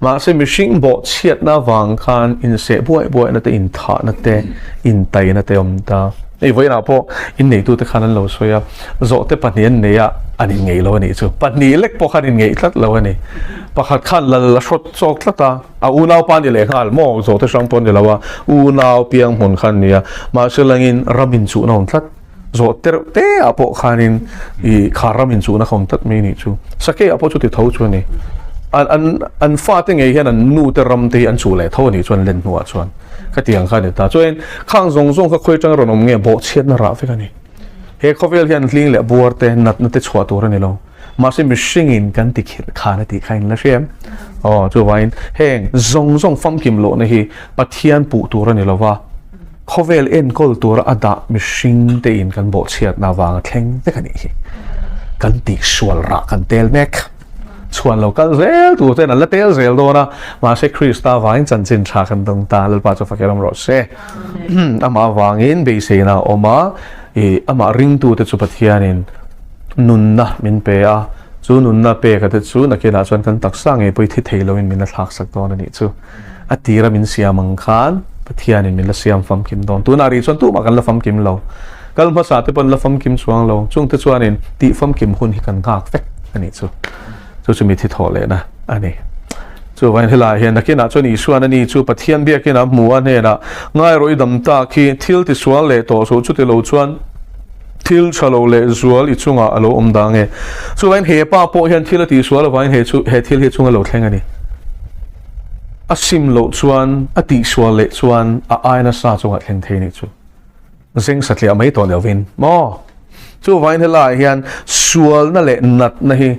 Mahse mihring bawhchhiatna avang khan inseh buaih buaihna te, inthahna te, intaina te a awm ta. Hei vawiinah pawh inneitute khan an lo sawi a, zawhte pahnih an nei a, an inngeih lo a nih chu. Pahnih lek pawh khan inngeih tlat lo a ni. Pakhat khan lal a hrawt chawk tlat a, a unaupa ni leh nghal maw, zawhte hrang pawh a ni lo a, unau piang hmun khan a ni a, mahse langin ram inchuhna a awm tlat. Zawh tereuh te ah pawh khanin i kha ram in chuhna kha awm tlat mai a nih chu. Sakei ah pawh chuti tho chu a ni. An an an fate ngei hian an nu te ram te hi an chuh leh tho a nih chuan len hnuah chuan khatiang kha a ni ta. Chuan khang zawng zawng kha khawi atanga rawn awm nge bawhchhiatna rah vek a ni. He khawvel hian hling leh buar te natna te chhuah tur a ni lo. Mahse mihringin kan ti khirh khan a tih kha in la hria em? Aw chuvangin heng zawng zawng famkim lohna hi Pathian puh tur a ni lova, khawvel enkawl tura a dah mihring te in kan bawhchhiatna avanga thleng vek a nih hi. Kan tihsual rah kan tel mek. Chhuan lo kal zel tur ten an la tel zel dawn a, mahse Krista avangin chanchin tha kan dawng ta, Lalpa chu fak erawm rawh se. Amah avangin beiseina a awm a, i amah ringtute chu Pathianin nunna min pe a, chu nunna peka te chu nakinah chuan kan taksa ngei pawh i thi thei loin min la thlaksak dawn a nih chu. A tira min siam ang khan Pathianin min la siam famkim dawn. Tunah rih chuan tumah kan la famkim lo. Kal hmasa te pawh an la famkim chuang lo. Chungte chuanin tih famkim hun hi kan nghak vek a nih chu. Chu chu mithi thawh lehna a ni. Chuvangin helaiah hian nakinah chuan Isuan a ni chu Pathian biakin a hmu a hnenah, Ngai rawh i dam tak hi, thil tisual leh tawh suh, chuti lo chuan thil tha lo leh zual i chungah a lo awm dang e. Chuvangin he pa pawh hian thil a tihsual avangin he chu he thil hi a chunga lo thleng a ni. A sim loh chuan a tihsual leh chuan a ai nasa chungah thleng thei a nih chu. Zeng satliah mai tawh lovin maw? Chuvangin helaiah hian sualna leh natna hi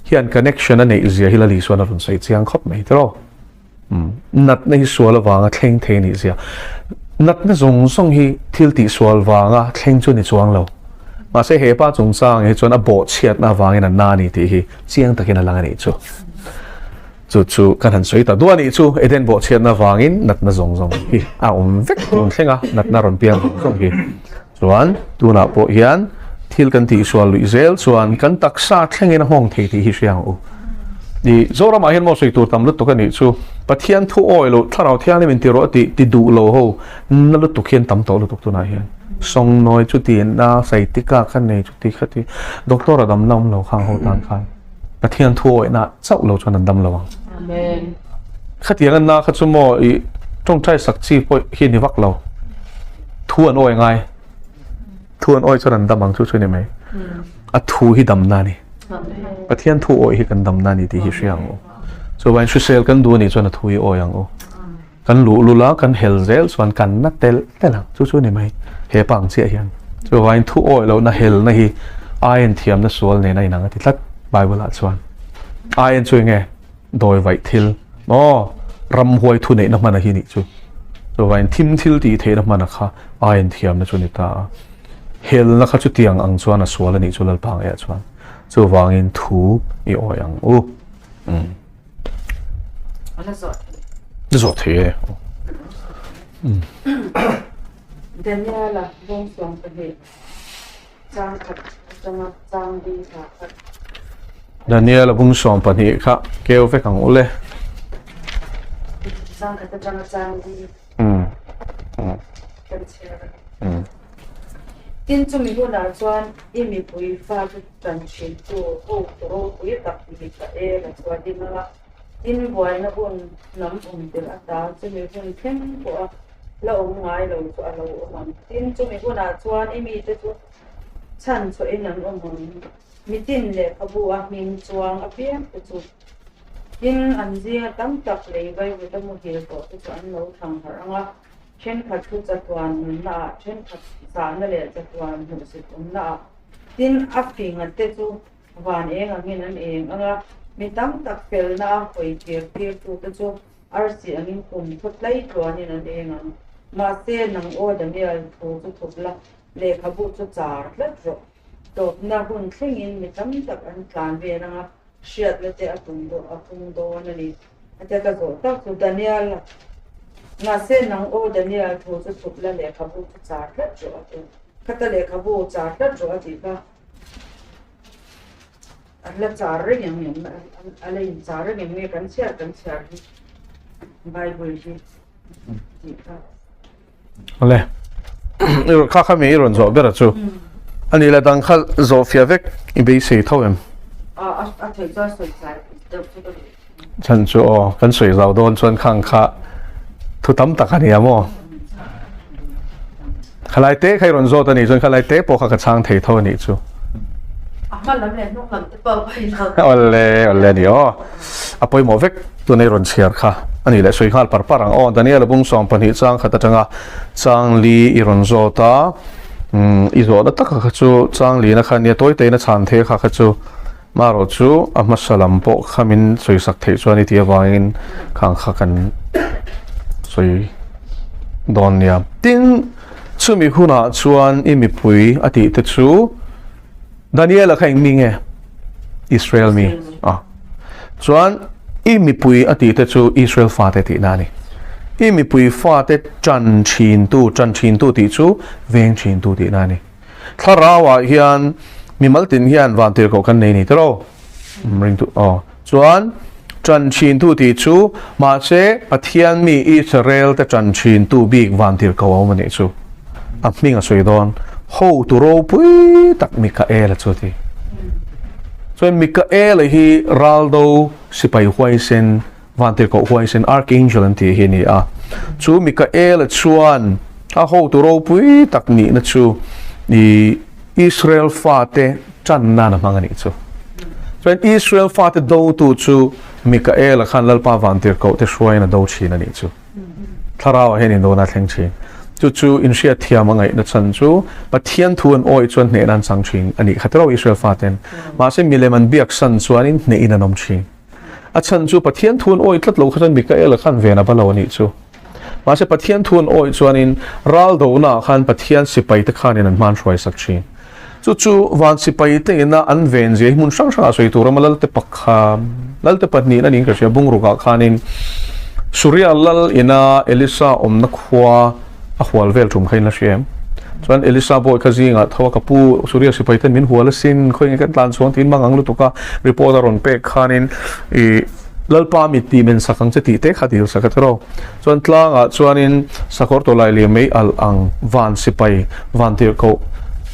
hian connection a neih zia hi Lali chuan a rawn sawi chiang khawp mai tiraw? Natna hi sual avanga thleng thei a nih zia. Natna zawng zawng hi thil tih sual vanga thleng chu a ni chuang lo. Mahse he pa chungchang hi chuan a bawhchhiatna avangin a na a ni tih hi chiang takin a lang a nih chu. Chu chu kan han sawi ta duah anih chu Eden bawhchhiatna vangin natna zawng zawng hi a awm vek tun thleng a, natna rawn piang zawng zawng hi. Chuan tunah pawh hian thil kan tihsual luih zel chuan kan taksa thlengin a nghawng thei tih hi hria ang u. I Zoramah hian maw sawi tur tam lutuk anih chu Pathian thu awi loh Thlarau Thianghlim in ti rawh a tih ti duh lo ho na lutuk hian tam tawh lutuk tunah hian. Sawngnawi chuti na saitika kha nei chuti khati doctor a dam la awm lo khang ho tan khan. Pathian thu awihna chauh lo chuan an dam lo ang. Amen. Khatiang an na kha chu maw i tawngtai sak chi pawh hi ni vak lo. Thu an awi ngai. Thu an awi chuan an dam ang chu chu ni mai. A thu hi damna ni. Pathian thu awi hi kan damna ni tih hi hria ang u. Chuvain hrisel kan duh anih chuan a thu hi awi ang u. Kan luh lul a, kan hel zel chuan kan na telh telh ang. Chu chu a ni mai. He pa ang chiah hian. Chuvangin thu awih lohna helna hi aien thiamna sual nen a inang a ti tlat Bible ah chuan. Aien chu enge? Dawi vaih thil. Aw, ramhuai thu neihna hmana hi nih chu. Chuvangin thim thil tih theihna hmana kha aien thiamna chu a ni ta a. Helna kha chutiang ang chuan a sual a nih chu Lalpa ngeiah chuan. Chuvangin thu i awih ang u. Umm. Na zawh thei e. Daniela bawng 12 chang khat atanga chang ding thla khat. Daniela bung 12 kha keu vek ang ule. Chang khat atanga chang ding. Kan chhiar. Tin chumi hunah chuan i mipui fa chu Ṭan ṭhintu hotu ropui tak Mikaela chu a ding a, tin buaina hun hnam awm tel ata chumi hun thleng pawha la awm ngai lo chu a lo awm ang. Tin, chumi hunah chuan i mite chu chhan chhuahin an awm ang, mitin lehkhabu a hming chuang apiang te chu. Tin, an zinga tam tak lei vaivut a muhil tawh te chu an lo thlang harh ang a, thenkhat chu chatuan nunnaah, thenkhat zahna leh chatuan hmuhsit awmnaah. Tin, a finga te chu van eng angin an eng ang a, mi tam tak felna a hawi tir tirtute chu arsi angin kum thu tlai tluanin an eng ang. Mahse, nang aw Daniel, thu chu thup la, lehkhabu chu char tlat rawh. Tawpna hun thlengin mi tam tak an tlan vel ang a, hriatna te a tum dawn a pung dawn a ni. A tia ka zawh tak chu Daniel mahse nang aw Daniel thu chu thup la lehkhabu chu char tlat rawh a ti. Khata lehkhabu char tlat rawh a tih kha a la char reng em em a la in char reng em nge kan chhiar kan chhiar hi Bible hi tih kha. Awle. Kha kha mi i rawn zawh ber a chu. Ani la dang kha zawh fiah vek i beisei tho em? A a theih chuan sawi zai deuh chu ka duh. Chhan chu aw kan sawi zau dawn chuan khang kha thu tam tak a nia maw? Khalai te kha i rawn zawt a nih chuan khalai te pawh kha ka chhang thei tho a nih chu. A hma lam leh hnung lam te pawh ka inhau. Awle awle a ni aw. A pawimawh vek tuna i rawn chhiar kha a nih leh sawi nghal par par ang aw. Daniel-a bung sawm pahnih chang khat atanga chang li i rawn zawt a, umm i zawhna taka kha chu chang lina kha nia tawi teiin a chhan thei kha kha chu marawh chu a hmasa lam pawh kha min sawi sak theih chuan i tih avangin khang kha kan sawi dawn nia. Tin, chumi hunah chuan i mipui a tih te chu. Daniela kha eng mi nge? Israel mi. Ah. Chuan i mipui a tih te chu Israel fate tihna a ni. I mipui fate ṭan ṭhintu, ṭan ṭhintu tih chu veng ṭhintu tihna a ni. Thlarauah hian mimal tin hian vantirhkoh kan nei ni tiraw? Ringtu aw. Chuan ṭan ṭhintu tih chu mahse Pathian mi Israel te ṭan ṭhintu bik vantirhkoh a awm a nih chu. A hming a sawi dawn. Hotu ropui tak Mikaela chu a ti. Chuan Mikaela hi raldo sipai huaisen, vantirhkoh huaisen, archangel an tih hi a ni a. Chu Mikaela chuan a hotu ropui tak nihna chu i Israel fate ṭan nan a hmang a nih chu. Chuan Israel fate dotu chu Mikaela khan Lalpa vantirhkoh te hruaiin a do ṭhin a nih chu. Thlarauah hian indona a thleng ṭhin. Chu chu inhriat thiam a ngaihna chhan chu Pathian thu an awih chuan hnehna an chang ṭhin a nih kha tiraw Israel faten. Mahse milem an biak san chuanin hnehin an awm ṭhin. A chhan chu Pathian thu an awih tlat lo kha chuan Mikaela khan ven a va lo a nih chu. Mahse Pathian thu an awih chuanin ral donaah khan Pathian sipaite khanin an hman hruai sak thin. Chu chu van sipaite ina an ven zia hi hmun hrang hrangah sawi tur a awm a, Lalte pakha, Lalte pahnih a niin ka hria, bungrukah khanin Suria lal ina Elisa awmna khua a hual vel tum kha in la hria em? Chuan Elisa bawi kha zingah tho a, ka pu Suria sipaiten min hual asin, khawi nge kan tlan chhuang tiin mang ang lutuk a, report a rawn pek khanin ih Lalpa mit tih men sak ang che tih te kha dil sak a tiraw. Chuan tlangah chuanin sakawr tawlai lir mei alh ang van sipai van tirhkoh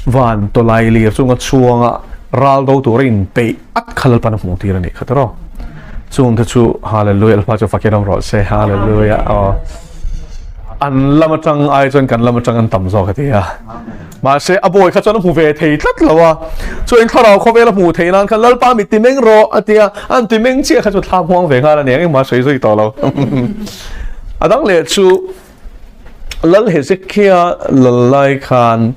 van tawlai lir chunga chhuanga ral do tura inpeih at kha Lalpan a hmuh tir a nih kha tiraw. Chung te chu Hallelujah Lalpa chu fakin awm rawh se Hallelujah aw. An lam atang ai chuan kan lam atang an tam zawk a ti a. Mahse, a bawi kha chuan a hmu ve thei tlat lo a. Chuan thlarau khawvel a hmuh theih nan khan Lalpa mit ti meng rawh a ti a, an ti meng chiah kha chu thla hmuang ve nghal a ni ang, engmah sawi zui tawh lo. A dang leh chu Lal Hezekia lal lai khan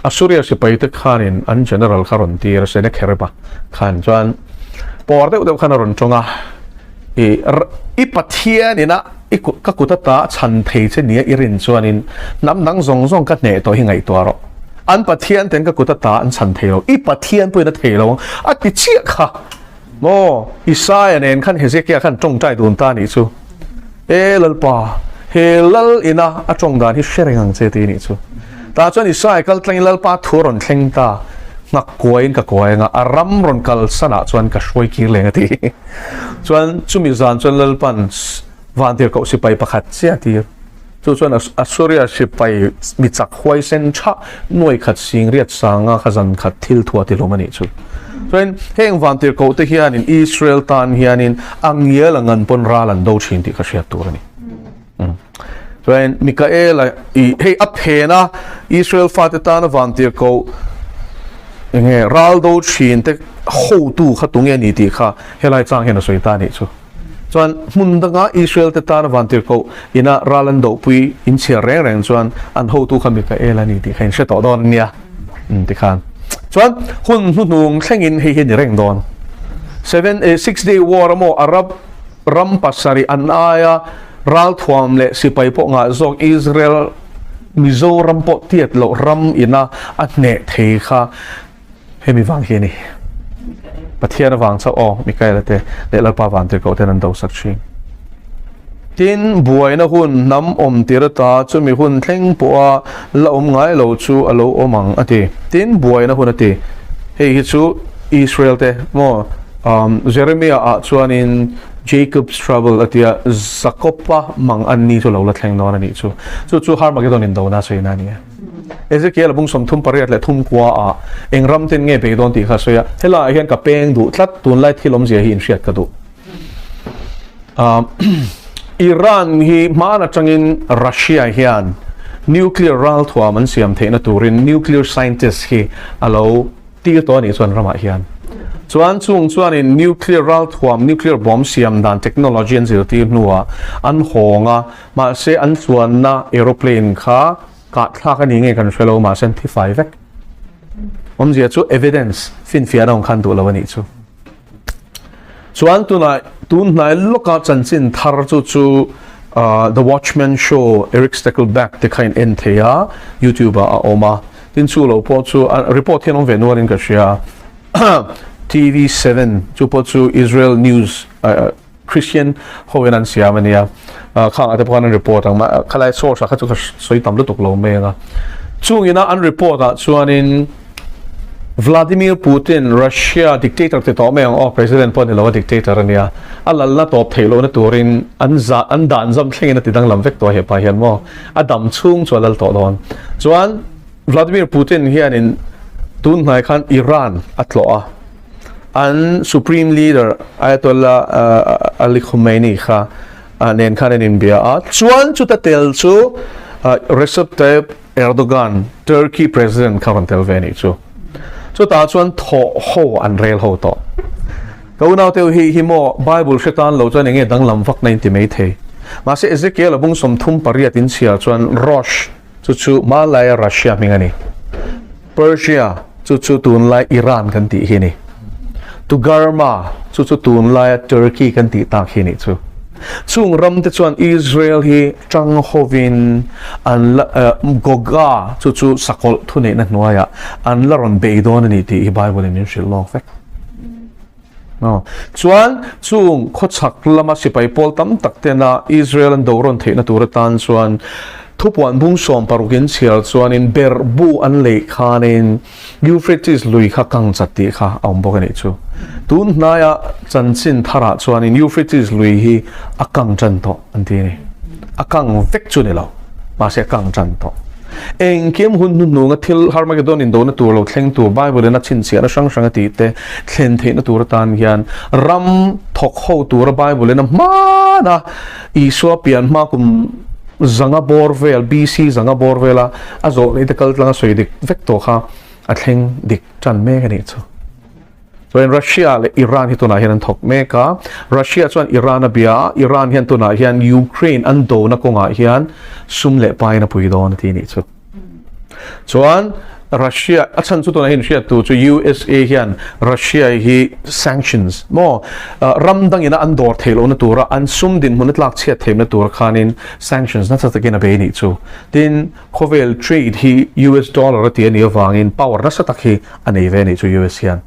Assuria sipaite khanin an general kha rawn tir a, Sennacherib-a khan chuan pawr deuh deuh khan a rawn tawng a, I i Pathian ina I kut ka kut ata chhan thei che nia i rin chuanin hnam dang zawng zawng ka hneh tawh hi ngaihtuah rawh. An Pathian ten ka kut ata an chhan thei lo, i Pathian pawhin a thei lo ang a ti chiah kha. Maw, Isaia nen khan Hezekia khan tawngtai dun ta nih chu. E Lalpa, he lal ina a tawng dan hi hre reng ang che ti nih chu. Tah chuan Isaia kal tlangin Lalpa thu a rawn thleng ta, nghak kuaiin ka kuai anga a ram rawn kalsanah chuan ka hruai kir leng a ti. Chuan chumi zan chuan Lalpan vantirhkoh sipai pakhat chiah tir. Chu chuan Assuria sipai mi chak huaisen tha nuai khat sing riat sanga kha zan khat thil thua ti hlawm a nih chu. Chuan heng vantirhkoh te hianin Israel tan hianin a ngial a ngan pawn ral an do thin tih kha hriat tur a ni. Chuan Mikaela i hei a phen a Israel fate tana vantirhkoh enge ral do thin te hotu kha tunge a ni tih kha helai chang hian a sawi ta a nih chu. Chuan hmun danga Israel te tana vantirhkoh ina ral an dohpui inchhiar reng reng chuan an hotu kha Mikael a ni tih kha in hre tawh dawn a nia. Umm tikhan chuan hun hnuhnung thlengin hei hi a ni reng dawn. Seven eh six day war a maw Arab ram pasarih an aia ralthuam leh sipai pawh ngah zawk Israel Mizoram pawh tiat loh ram ina a hneh thei kha Hemi vang hi a ni. Pathian avang chauh aw, Mikaela te leh Lalpa Vantirhkoh ten an do sak thin. Tin, buaina hun hnam awm tir ata chumi hun thleng pawha la awm ngai lo chu a lo awm ang a ti. Tin, buaina hun a ti. Hei hi chu Israel te maw Jeremiah ah chuanin Jacob's trouble a tia, Jakob-a mang an ni chu lo la thleng dawn a nih chu. Chu chu Harmagedon indona a sawi na a ni e. Ezekiel a bung 38 leh thum kua ah eng ram ten nge bei dawn tih kha a sawi a, helaiah hian ka peng duh tlat, tunlai thil awmzia hi inhriat ka duh. Iran hi hmaan atangin Russia hian nuclear ralthuam an siam theihna turin nuclear scientist hi a lo tir tawh a nih chuan ramah hian chuan chung chuanin nuclear ralthuam, nuclear bomb siam dan technology an zirtir hnuah an hawng a, Mahse an chuanna aeroplane kha kah thlak a ni nge kan hre lo, mahse an thi fai vek. Awmzia chu evidence finfiah na awm khan duh lo a nih chu. Chuan tunah tun hnai lawka chanchin thar chu chu The Watchman Show Eric Stakelbeck te kha in en thei a, YouTube ah a awm a. Tin chu lo pawh chu report hian awm ve nualin ka hria. TV7 chu pawh chu Israel news Christian ho in an siam a nia, khang ah te pawh khan an report ang, khalai source ah kha chu ka sawi tam lutuk lo mai ang a. Chung ina an report ah chuanin Vladimir Putin, Russia dictator ti tawh mai ang aw, president pawh a ni lo a dictator a nia, a lalna tawp theih lohna turin an za an dan zam thlengin a ti danglam vek tawh a hepa hian maw, a dam chhung chu a lal tawh dawn. Chuan Vladimir Putin hianin tun hnai khan Iran a tlawh a. An Supreme Leader Ayatollah Ali Khomeini kha nen khan an inbia a, chuan chuta tel chu Recep Tayyip Erdogan, Turkey President kha rawn tel ve a nih chu. Chutah chuan thawh ho an rel ho tawh. Ka unau te hi hi maw Bible hre tan lo chuan enge danglam vak na in ti mai thei. Mahse Ezekiel a bung 38 in chhiar chuan Rosh Chu chu hmanlaia Russia hming a ni. Persia, chu chu tunlai Iran kan tih hi a ni. Tugarma, chu chu tunlaia Turkey kan tih tak hi a nih chu. Chung ram te chuan Israel hi tang hovin an la Goga, chu chu sakawlh thuneihna hnuaiah an la rawn bei dawn a ni tih hi Bible in min hrilh lawk vek. Chuan chung khawchhak lama sipai pawl tam tak tena Israel an do rawn theihna tur atan chuan thupuan bung 60 in chhiar chuanin ber bu an lei khanin Euphrates lui kha kang chat tih kha a awm bawk a nih chu. Tun hnaia chanchin tharah chuanin Euphrates lui hi a kang tan tawh an ti a ni. A kang vek chu ni lo, mahse a kang tan tawh. Engkim hun hnuhnunga thil Harmagedon indona tur lo thleng tur Bible in a chhinchhiahna hrang hrang a tih te thlen theihna tur atan hian ram thawk ho tura Bible in a hmana Isua pian hma kum zanga bawr vel BC zanga bawr vela a zawh leh te kal tlanga sawi dik vek tawh kha a thleng dik tan mek a nih chu. Chuan Russia leh Iran hi tunah hian an thawk mek a, Russia chuan Iran a bia a, Iran hian tunah hian Ukraine an dona kawngah hian sum leh pain a pui dawn a ti nih chu. Chuan Russia a chhan chu tunah hian hriat tur chu USA hian Russia hi sanctions maw ram dangina an dawr theih lohna tura an sum dinhmun a tlak chhiat theihna tur khanin sanctions nasa takin a bei nih chu. Tin, khawvel trade hi US dollar a ti a nih avangin power nasa tak hi a nei ve a nih chu US hian.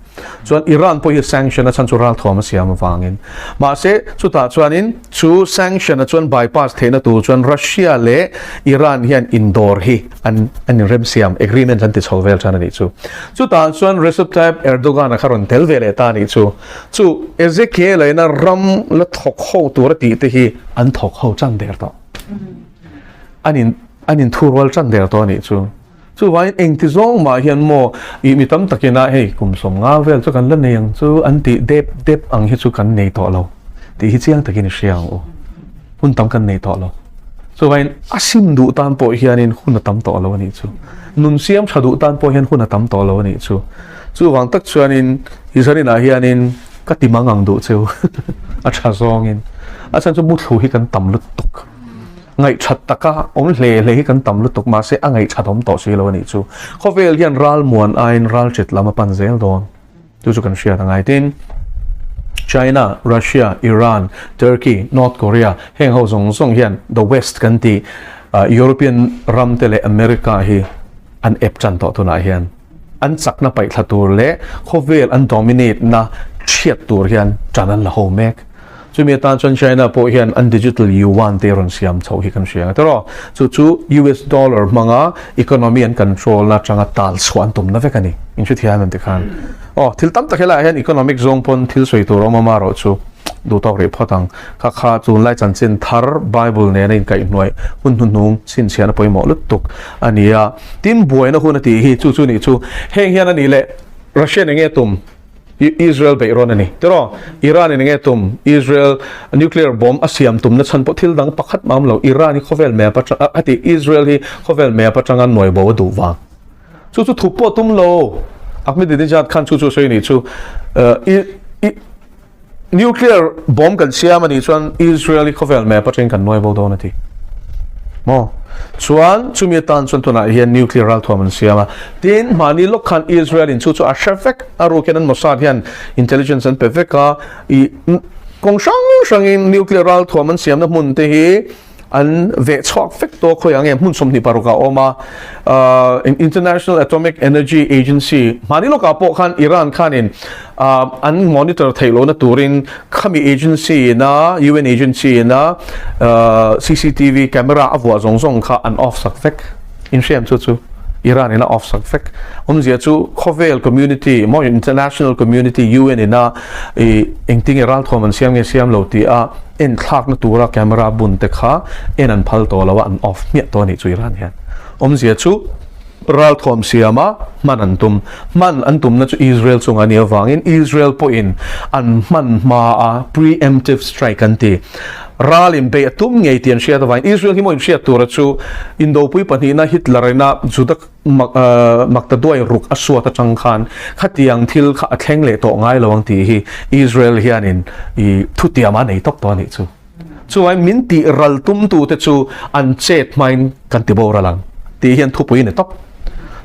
Chuan Iran pawh hi sanction a chhan chu ralthuam a siam avangin. Mahse chutah chuanin chu sanction a chuan bypass theihna tur chuan Russia leh Iran hian indawr hi an an inremsiam agreement an ti chho vel tan a nih chu. Chutah chuan Recep Tayyip Erdogan a kha rawn tel ve leh ta a nih chu. Chu Ezekiel a ina ram la thawk ho tur a tih te hi an thawk ho tan der tawh. An in an inthurual tan der tawh a nih chu. Chuvangin engti zawng mah hian maw ih mi tam takin a hei kum 50 vel chu kan la nei ang chu an tih dep dep ang hi chu kan nei tawh lo tih hi chiang takin i hria ang u. Hun tam kan nei tawh lo. Chuvangin a sim duh tan pawh hianin hun a tam tawh lo a nih chu. Nun siam tha duh tan pawh hian hun a tam tawh lo a nih chu. Chuvang tak chuanin i zaninah hianin ka ti mang ang duh cheu a tha zawngin. A chhan chu muthlu hi kan tam lutuk. Ngaihthat taka awm hle hle hi kan tam lutuk mahse a ngaihthat awm tawh si lo a nih chu. Khawvel hian ral muan aiin ral ṭit lam a pan zel dawn. Chu chu kan hriat a ngai. Tin, China, Russia, Iran, Turkey, North Korea heng ho zawng zawng hian the West kan tih European ram te leh America hi an ep tan tawh tunah hian an chakna paihthla tur leh khawvel an dominate na chhiat tur hian tan an la ho mek. Chumi atan chuan China pawh hian an digital yuan te rawn siam chhoh hi kan hria ang tiraw? Chu chu US dollar hmanga economy an control na atanga tal chhuah an tumna vek a ni. In hre thiam em tikhan? Aw, thil tam tak helaiah hian economic zawng pawn thil sawi tur a awm a marawh chu duh tawk rih phawt ang. Kha kha tunlai chanchin thar Bible nena inkaihhnuai hun hnuhnung chhinchhiahna pawimawh lutuk a ni a. Tin, buaina hun a tih hi chu chu nih chu heng hian a nih leh Russian enge tum? Israel beih rawn a ni. Tiraw? Iran in enge tum? Israel nuclear bomb a siam tumna chhan pawh thil dang pakhat mah awm lo. Iran hi khawvel map atang a ti Israel hi khawvel map atanga nuai bo a duh vang. Chu chu thup pawh tum lo. Ahmadinejad khan chu chu sawi nih chu i Nuclear bomb kan siam a nih chuan Israel hi khawvel map atangin kan nuai bo dawn a ti. Maw? Chuan chumi atan chuan tunah hian nuclear ralthuam an siam a. Tin, mahni lawk khan Israel in chu chu a hre vek a ruk hian an Mossad hian intelligence an pe vek a. I kawng hrang hrangin nuclear ralthuam an siamna hmun te hi an veh chhuak vek tawh khawi ang nge hmun 26 ah a awm a International Atomic Energy Agency hmani lawkah pawh khan Iran khanin an monitor theih lohna turin khami agency ina UN agency ina CCTV camera a vuah zawng zawng kha an off sak vek inhriam chu chu Iran ina off sak vek awmzia chu khawvel community maw international community UN ina i engtinge ralthuam an siam nge siam lo tih a En thlakna tura camera bun te kha en an phal tawh lo a, an off hmiah tawh a nih chu Iran hian. Awmzia chu ralthuam siama hman an tum. Hman an tumna chu Israel chunga a nih avangin Israel pawhin an hman hma a pre-emptive strike an ti. Ral in beih a tum ngei tih an hriat avangin Israel hi maw inhriat tura chu Indopui pahnihna Hitler ina Juda Maktaduai ruk a suat atang khan khatiang thil kha a thleng leh tawh ngai lo ang tih hi Israel hianin i thutiam a nei tawp tawh a nih chu. Chuai min tih ral tumtu te chu an chet hmain kan ti boral ang tih hian thupui a ni tawp.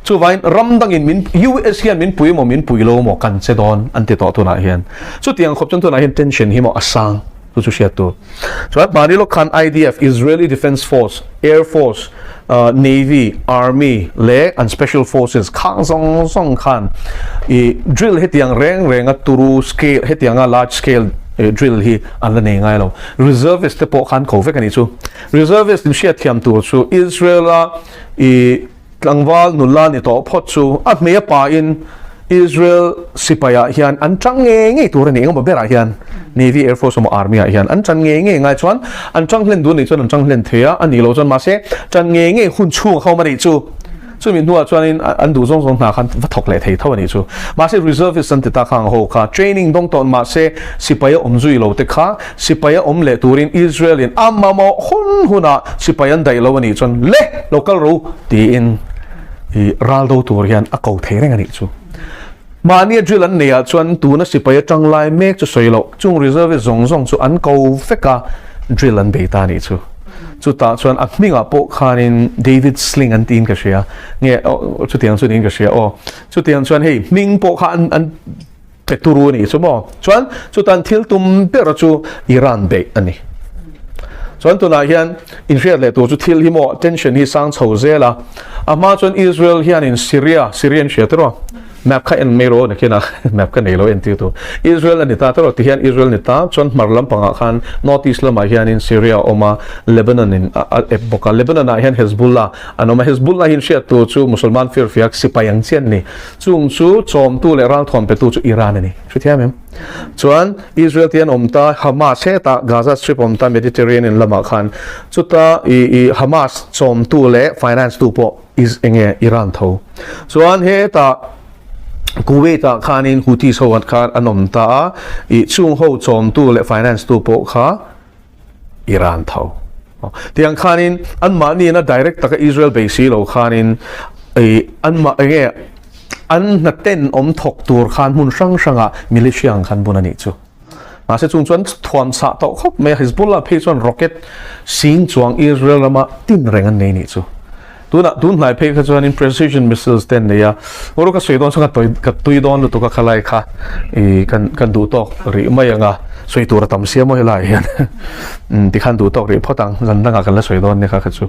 Chuvain ram dangin min US hian min pui maw min pui lo maw kan che dawn an ti tawh tunah hian. Chutiang khawp chuan tunah hian tension hi maw a sang chu chu hriat tur. Chuan mahni lawk khan IDF, Israeli Defence Force, Air Force, Navy, Army leh an Special Forces khang zawng zawng khan i drill hetiang reng renga turu scale hetianga large scale drill hi an la nei ngai lo. Reservist te pawh khan ko vek a nih chu. Reservist in hriatthiam tur chu Israel-a i Tlangval nula ni tawh phawt chu a hmei a pain Israel sipaiah hian an tang ngei ngei tur a ni. Engemaw berah hian Navy, Air Force emaw Army ah hian an tan ngei ngei ngai chuan an tang hlen duh a nih chuan an tang hlen thei a, a nih loh chuan mahse tan ngei ngei hun chhung a khawm a nih chu. Chumi hnuah chuanin an duh zawng zawng hna khan va thawk leh thei tho a nih chu. Mahse reservist an ti tak ang ho kha training dawng tawh mahse sipai a awm zui lo te kha sipai a awm leh turin Israel in a mamawh hun hunah sipai an daih lo a nih chuan le lo kal ro tiin i ral do tur hian a ko thei reng a nih chu. Mahni a drill an neih ah chuan tuna sipai atang lai mek chu sawi loh chung reservist zawng zawng chu an ko vek a drill an bei ta a nih chu. Chutah chuan a hmingah pawh khanin David Sling an tiin ka hria nge chutiang chu niin ka hria aw chutiang chuan hei hming pawh kha an an Pe turu a nih chu maw? Chuan chutan thil tum ber chu Iran beih a ni. Chuan tunah hian inhriat leh tur chu thil hi maw tension hi sang chho zel a. A hma chuan Israel hianin Syria, Syria in hria tiraw? Map kha en mai rawh nakin a map ka nei lo entir tur. Israel a ni ta tiraw? Tihian Israel ni ta chuan hmar lampangah khan North East lamah hianin Syria a awm a, Lebanon in a ep bawk a. Lebanon ah hian Hezbollah an awm a. Hezbollah hi inhriat tur chu Musulman firfiak sipai ang chian a ni. Chung chu chawmtu leh ralthuam petu chu Iran a ni. Hrethiam em? Chuan Israel te an awm ta, Hamas hetah Gaza Strip awm ta Mediterranean lamah khan chuta i i Hamas chawmtu leh finance tu pawh is enge Iran tho. Chuan hetah Kuwait ah khanin Houthis ho khan an awm ta a, i chung ho chawmtu leh finance tu pawh kha Iran tho. Tiang khanin anmahni ina direct taka Israel bei si lo khanin i anmah enge an hnaten awm thawk tur khan hmun hrang hrangah militia ang khan bun a nih chu. Mahse chung chuan thuam chah tawh khawp mai a, Hezbollah phei chuan rocket sing chuang Israel rama tin reng an nei nih chu. Tunah tun hnai phei kha chuanin precision missiles te an nei a, Uru ka sawi dawn chuan ka tawi ka tui dawn lutuk a khalai kha ih kan kan duh tawk rih mai ang a, sawi tur a tam sia maw helaiah hian tikhan duh tawk rih phawt ang, zan dangah kan la sawi dawn nia kha kha chu.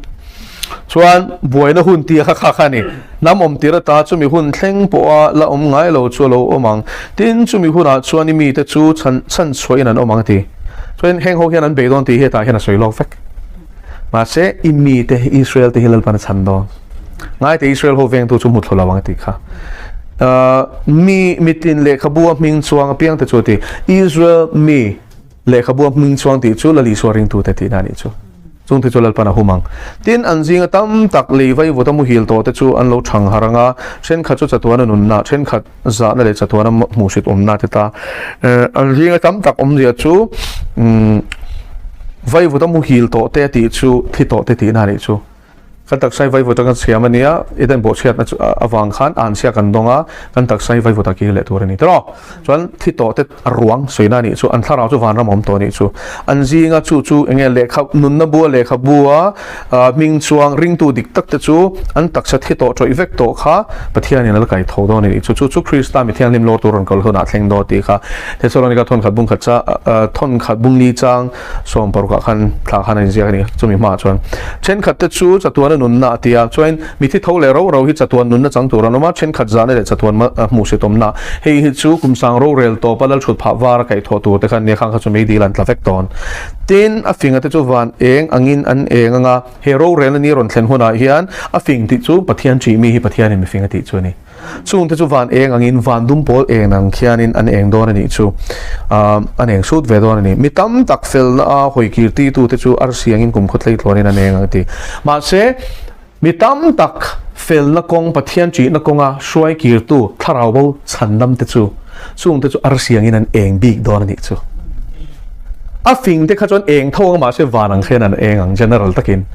Chuan buaina hun tia kha kha kha a ni. Hnam awm tir ata chumi hun thleng pawha la awm ngai lo chu a lo awm ang. Tin, chumi hunah chuan i mite chu chhan chhan chhuahin an awm ang a ti. Chuan heng ho hian an bei dawn tih hi hetah hian a sawi lawk vek. Mahse, i mite hi Israel te hi Lalpan a chhan dawn. Ngaite Israel ho vengtu chu hmu thlu lo ang a tih kha. Mi mitin lehkhabu a hming chuang apiangte chu a ti. Israel mi. Lehkhabu a hming chuang tih chu Lalisua ringtute tihna a nih chu. Chungte chu Lalpan a hum ang. Tin, an zinga tam tak lei vaivut a muhil tawhte chu an lo thang har ang a, thenkhat chu chatuana nunna, thenkhat zahna leh chatuana hmuhsit awmna te ta. An zinga tam tak awmzia chu vaivut a muhil tawhte tih chu thi tawhte tihna a nih chu. Kan taksa hi vaivut a kan siam a nia, Eden bawhchhiatna chu avang khan anchhia kan dawng a, kan taksa hi vaivut a kir leh tur a ni tiraw? Chuan thi tawh te a ruang sawina a nih chu, an thlarau chu vanram a awm tawh a nih chu. An zinga chu chu eng nge lehkha nunna bua lehkha bua hming chuang ringtu dik tak te chu an taksa thi tawh tawih vek tawh kha Pathianin a la kai tho dawn a nih chu. Chu chu Krista mi thianghlim lawr tur rawn kal hunah thleng dawn tih kha Thesalonika thawnkhat bungkhat cha thawnkhat bungli chang 60 ah khan thla khan a inziak a ni. Chumi hmaah chuan thenkhat te chu chatuana nunna a ti a, chuan mithi tho leh ro ro hi chatuan nunna chang tur an awm a, thenkhat zahna leh chatuan hmuhsit awmna. Hei hi chu kum sang rorel tawpa lalthut phah var a kaihthawh tur te khan nia khang kha chu meidil an tla vek tawn. Tin, a finga te chu van eng angin an eng anga he rorelna ni rawn thlen hunah hian a fing tih chu Pathian ṭih mi hi Pathianin mifing a tih chu a ni. Chungte chu van eng angin van dum pawl eng ang khianin an eng dawn a nih chu. An eng sut ve dawn a ni. Mi tam tak felna a hawi kir titute chu arsi angin kum khawtlei tluanin an eng ang a ti. Mahse, mi tam tak felna kawng, Pathian ṭihna kawnga hruai kirtu thlarau bo chhandamte chu, chungte chu arsi angin an eng bik dawn a nih chu. A fingte kha chuan eng tho ang mahse van ang khian an eng ang general takin.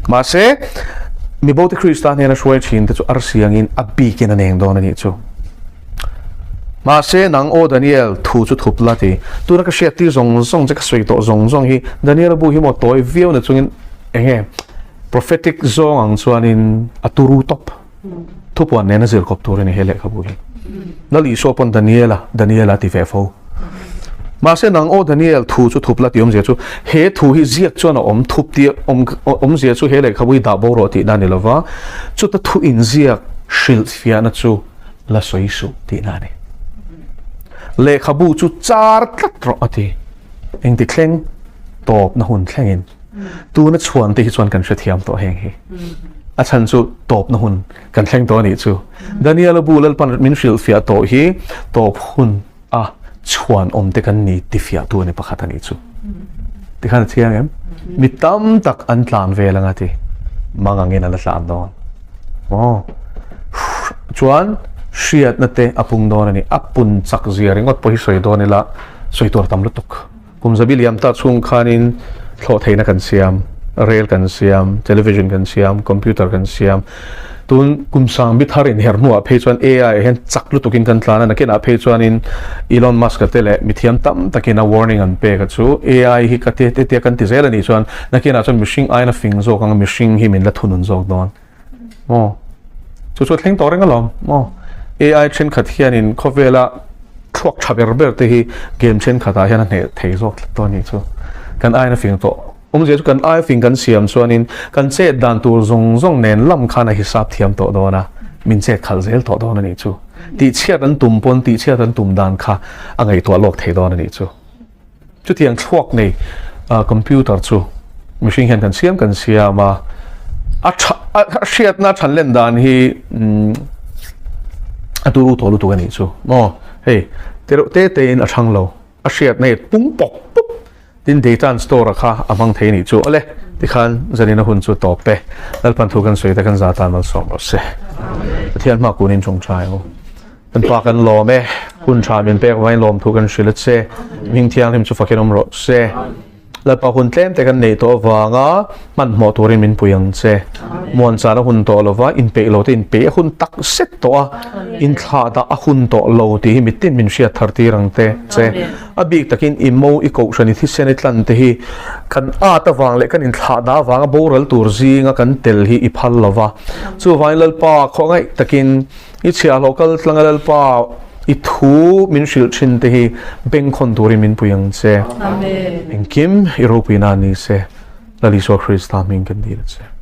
Mahse, mibote Krista hnena hruai thin te chu arsi angin a bikin an eng dawn a nih chu. Mahse, nang aw Daniel, thu chu thup la ti. Tuna ka hriat tir zawng zawng che ka sawi tawh zawng zawng hi Daniela bu hi maw tawi viau na chungin enge prophetic zawng ang chuanin a turu tawp. Thupuan nena zir kawp tur a ni he lehkhabu hi. Lal Isua pawn Daniela, Daniela a ti ve fo. Mahse nang aw Daniel thu chu thup la tih awmzia chu he thu hi ziak chuan a awm thup tih awm awmzia chu he lehkhabu hi dah bo rawh tihna a ni lova, chuta thu inziak hrilh fiahna chu la sawi suh tihna a ni. Lehkhabu chu char tlat rawh a ti. Engti thleng tawpna hun thlengin. Tuna chhuan te hi chuan kan hrethiam tawh heng hi. A chhan chu tawpna hun kan thleng tawh a nih chu. Daniela bu Lalpan min hrilhfiah tawh hi tawp hun a chhuan awm te kan ni tifiahtu a ni pakhat a nih chu. Tikhan a chiang em? Mi tam tak an tlan vel anga ti. Mang angin an la tlan dawn. Aw. Chuan hriatna te a pung dawn a ni. A pun chak zia ringawt pawh hi sawi dawn ila sawi tur tam lutuk. Kum zabi liam ta chhung khanin thlawh theihna kan siam, rel kan siam, television kan siam, computer kan siam. Tun kum sang bi thar inher hnuah phei chuan AI hian chak lutukin kan tlan a, nakinah phei chuanin Elon Musk-a te leh mithiam tam takin a warning an pek a chu AI hi ka te te tia kan ti zel a nih chuan nakinah chuan mihring aiin a fing zawk ang a, mihring hi min la thunun zawk dawn. Maw? Chu chu a thleng tawh reng alawm. Maw? AI thenkhat hianin khawvela thluak tha ber ber te hi game thenkhatah hian a hneh thei zawk tlat tawh a nih chu. Kan aiin a fing tawh. Awmzia chu kan ai fing kan siam chuanin kan chet dan tur zawng zawng nen lam khan a hisap thiam tawh dawn a, min chet khalh zel tawh dawn a nih chu. Tihchhiat an tum pawn tihchhiat an tum dan kha a ngaihtuah lawk thei dawn a nih chu. Chutiang thluak nei computer chu mihring hian kan siam kan siam a, a tha a hriatna than len dan hi a turu tawh lutuk a nih chu maw hei te reuh te te in a thang lo a hriatna hi pung pawk pawp tin data an store a kha a hmang thei a nih chu awle tikhan zanin a hun chu tawp e Lalpan thu kan sawi te kan za tan malsawm rawh se Pathian hma kunin tawngtai ang u. Kan Pa kan lawm e, hun tha min pek vain lawm thu kan hrilh a che. Hming thianghlim chu fakin awm rawh se. Lalpa hun tlem te kan neih tawh avanga hmanhmawh turin min pui ang che. Muanchana hun tawh lova inpeih lo te inpeih a hun tak zet tawh a, inthlah dah a hun tawh lo tih hi mitin min hriat thar tir ang te che. A bik takin i mo i kohhran i thisen i tlan te hi kan at avang leh kan inthlah dah avanga boral tur zinga kan tel hi i phal lova. Chuvangin Lalpa khawngaih takin I chhiahhlawh kal tlanga Lalpa i thu min hrilh thin te hi bengkhawn turin min pui ang che. Engkim i ropui na ni se. Lal Isua Krista hming kan dil a che.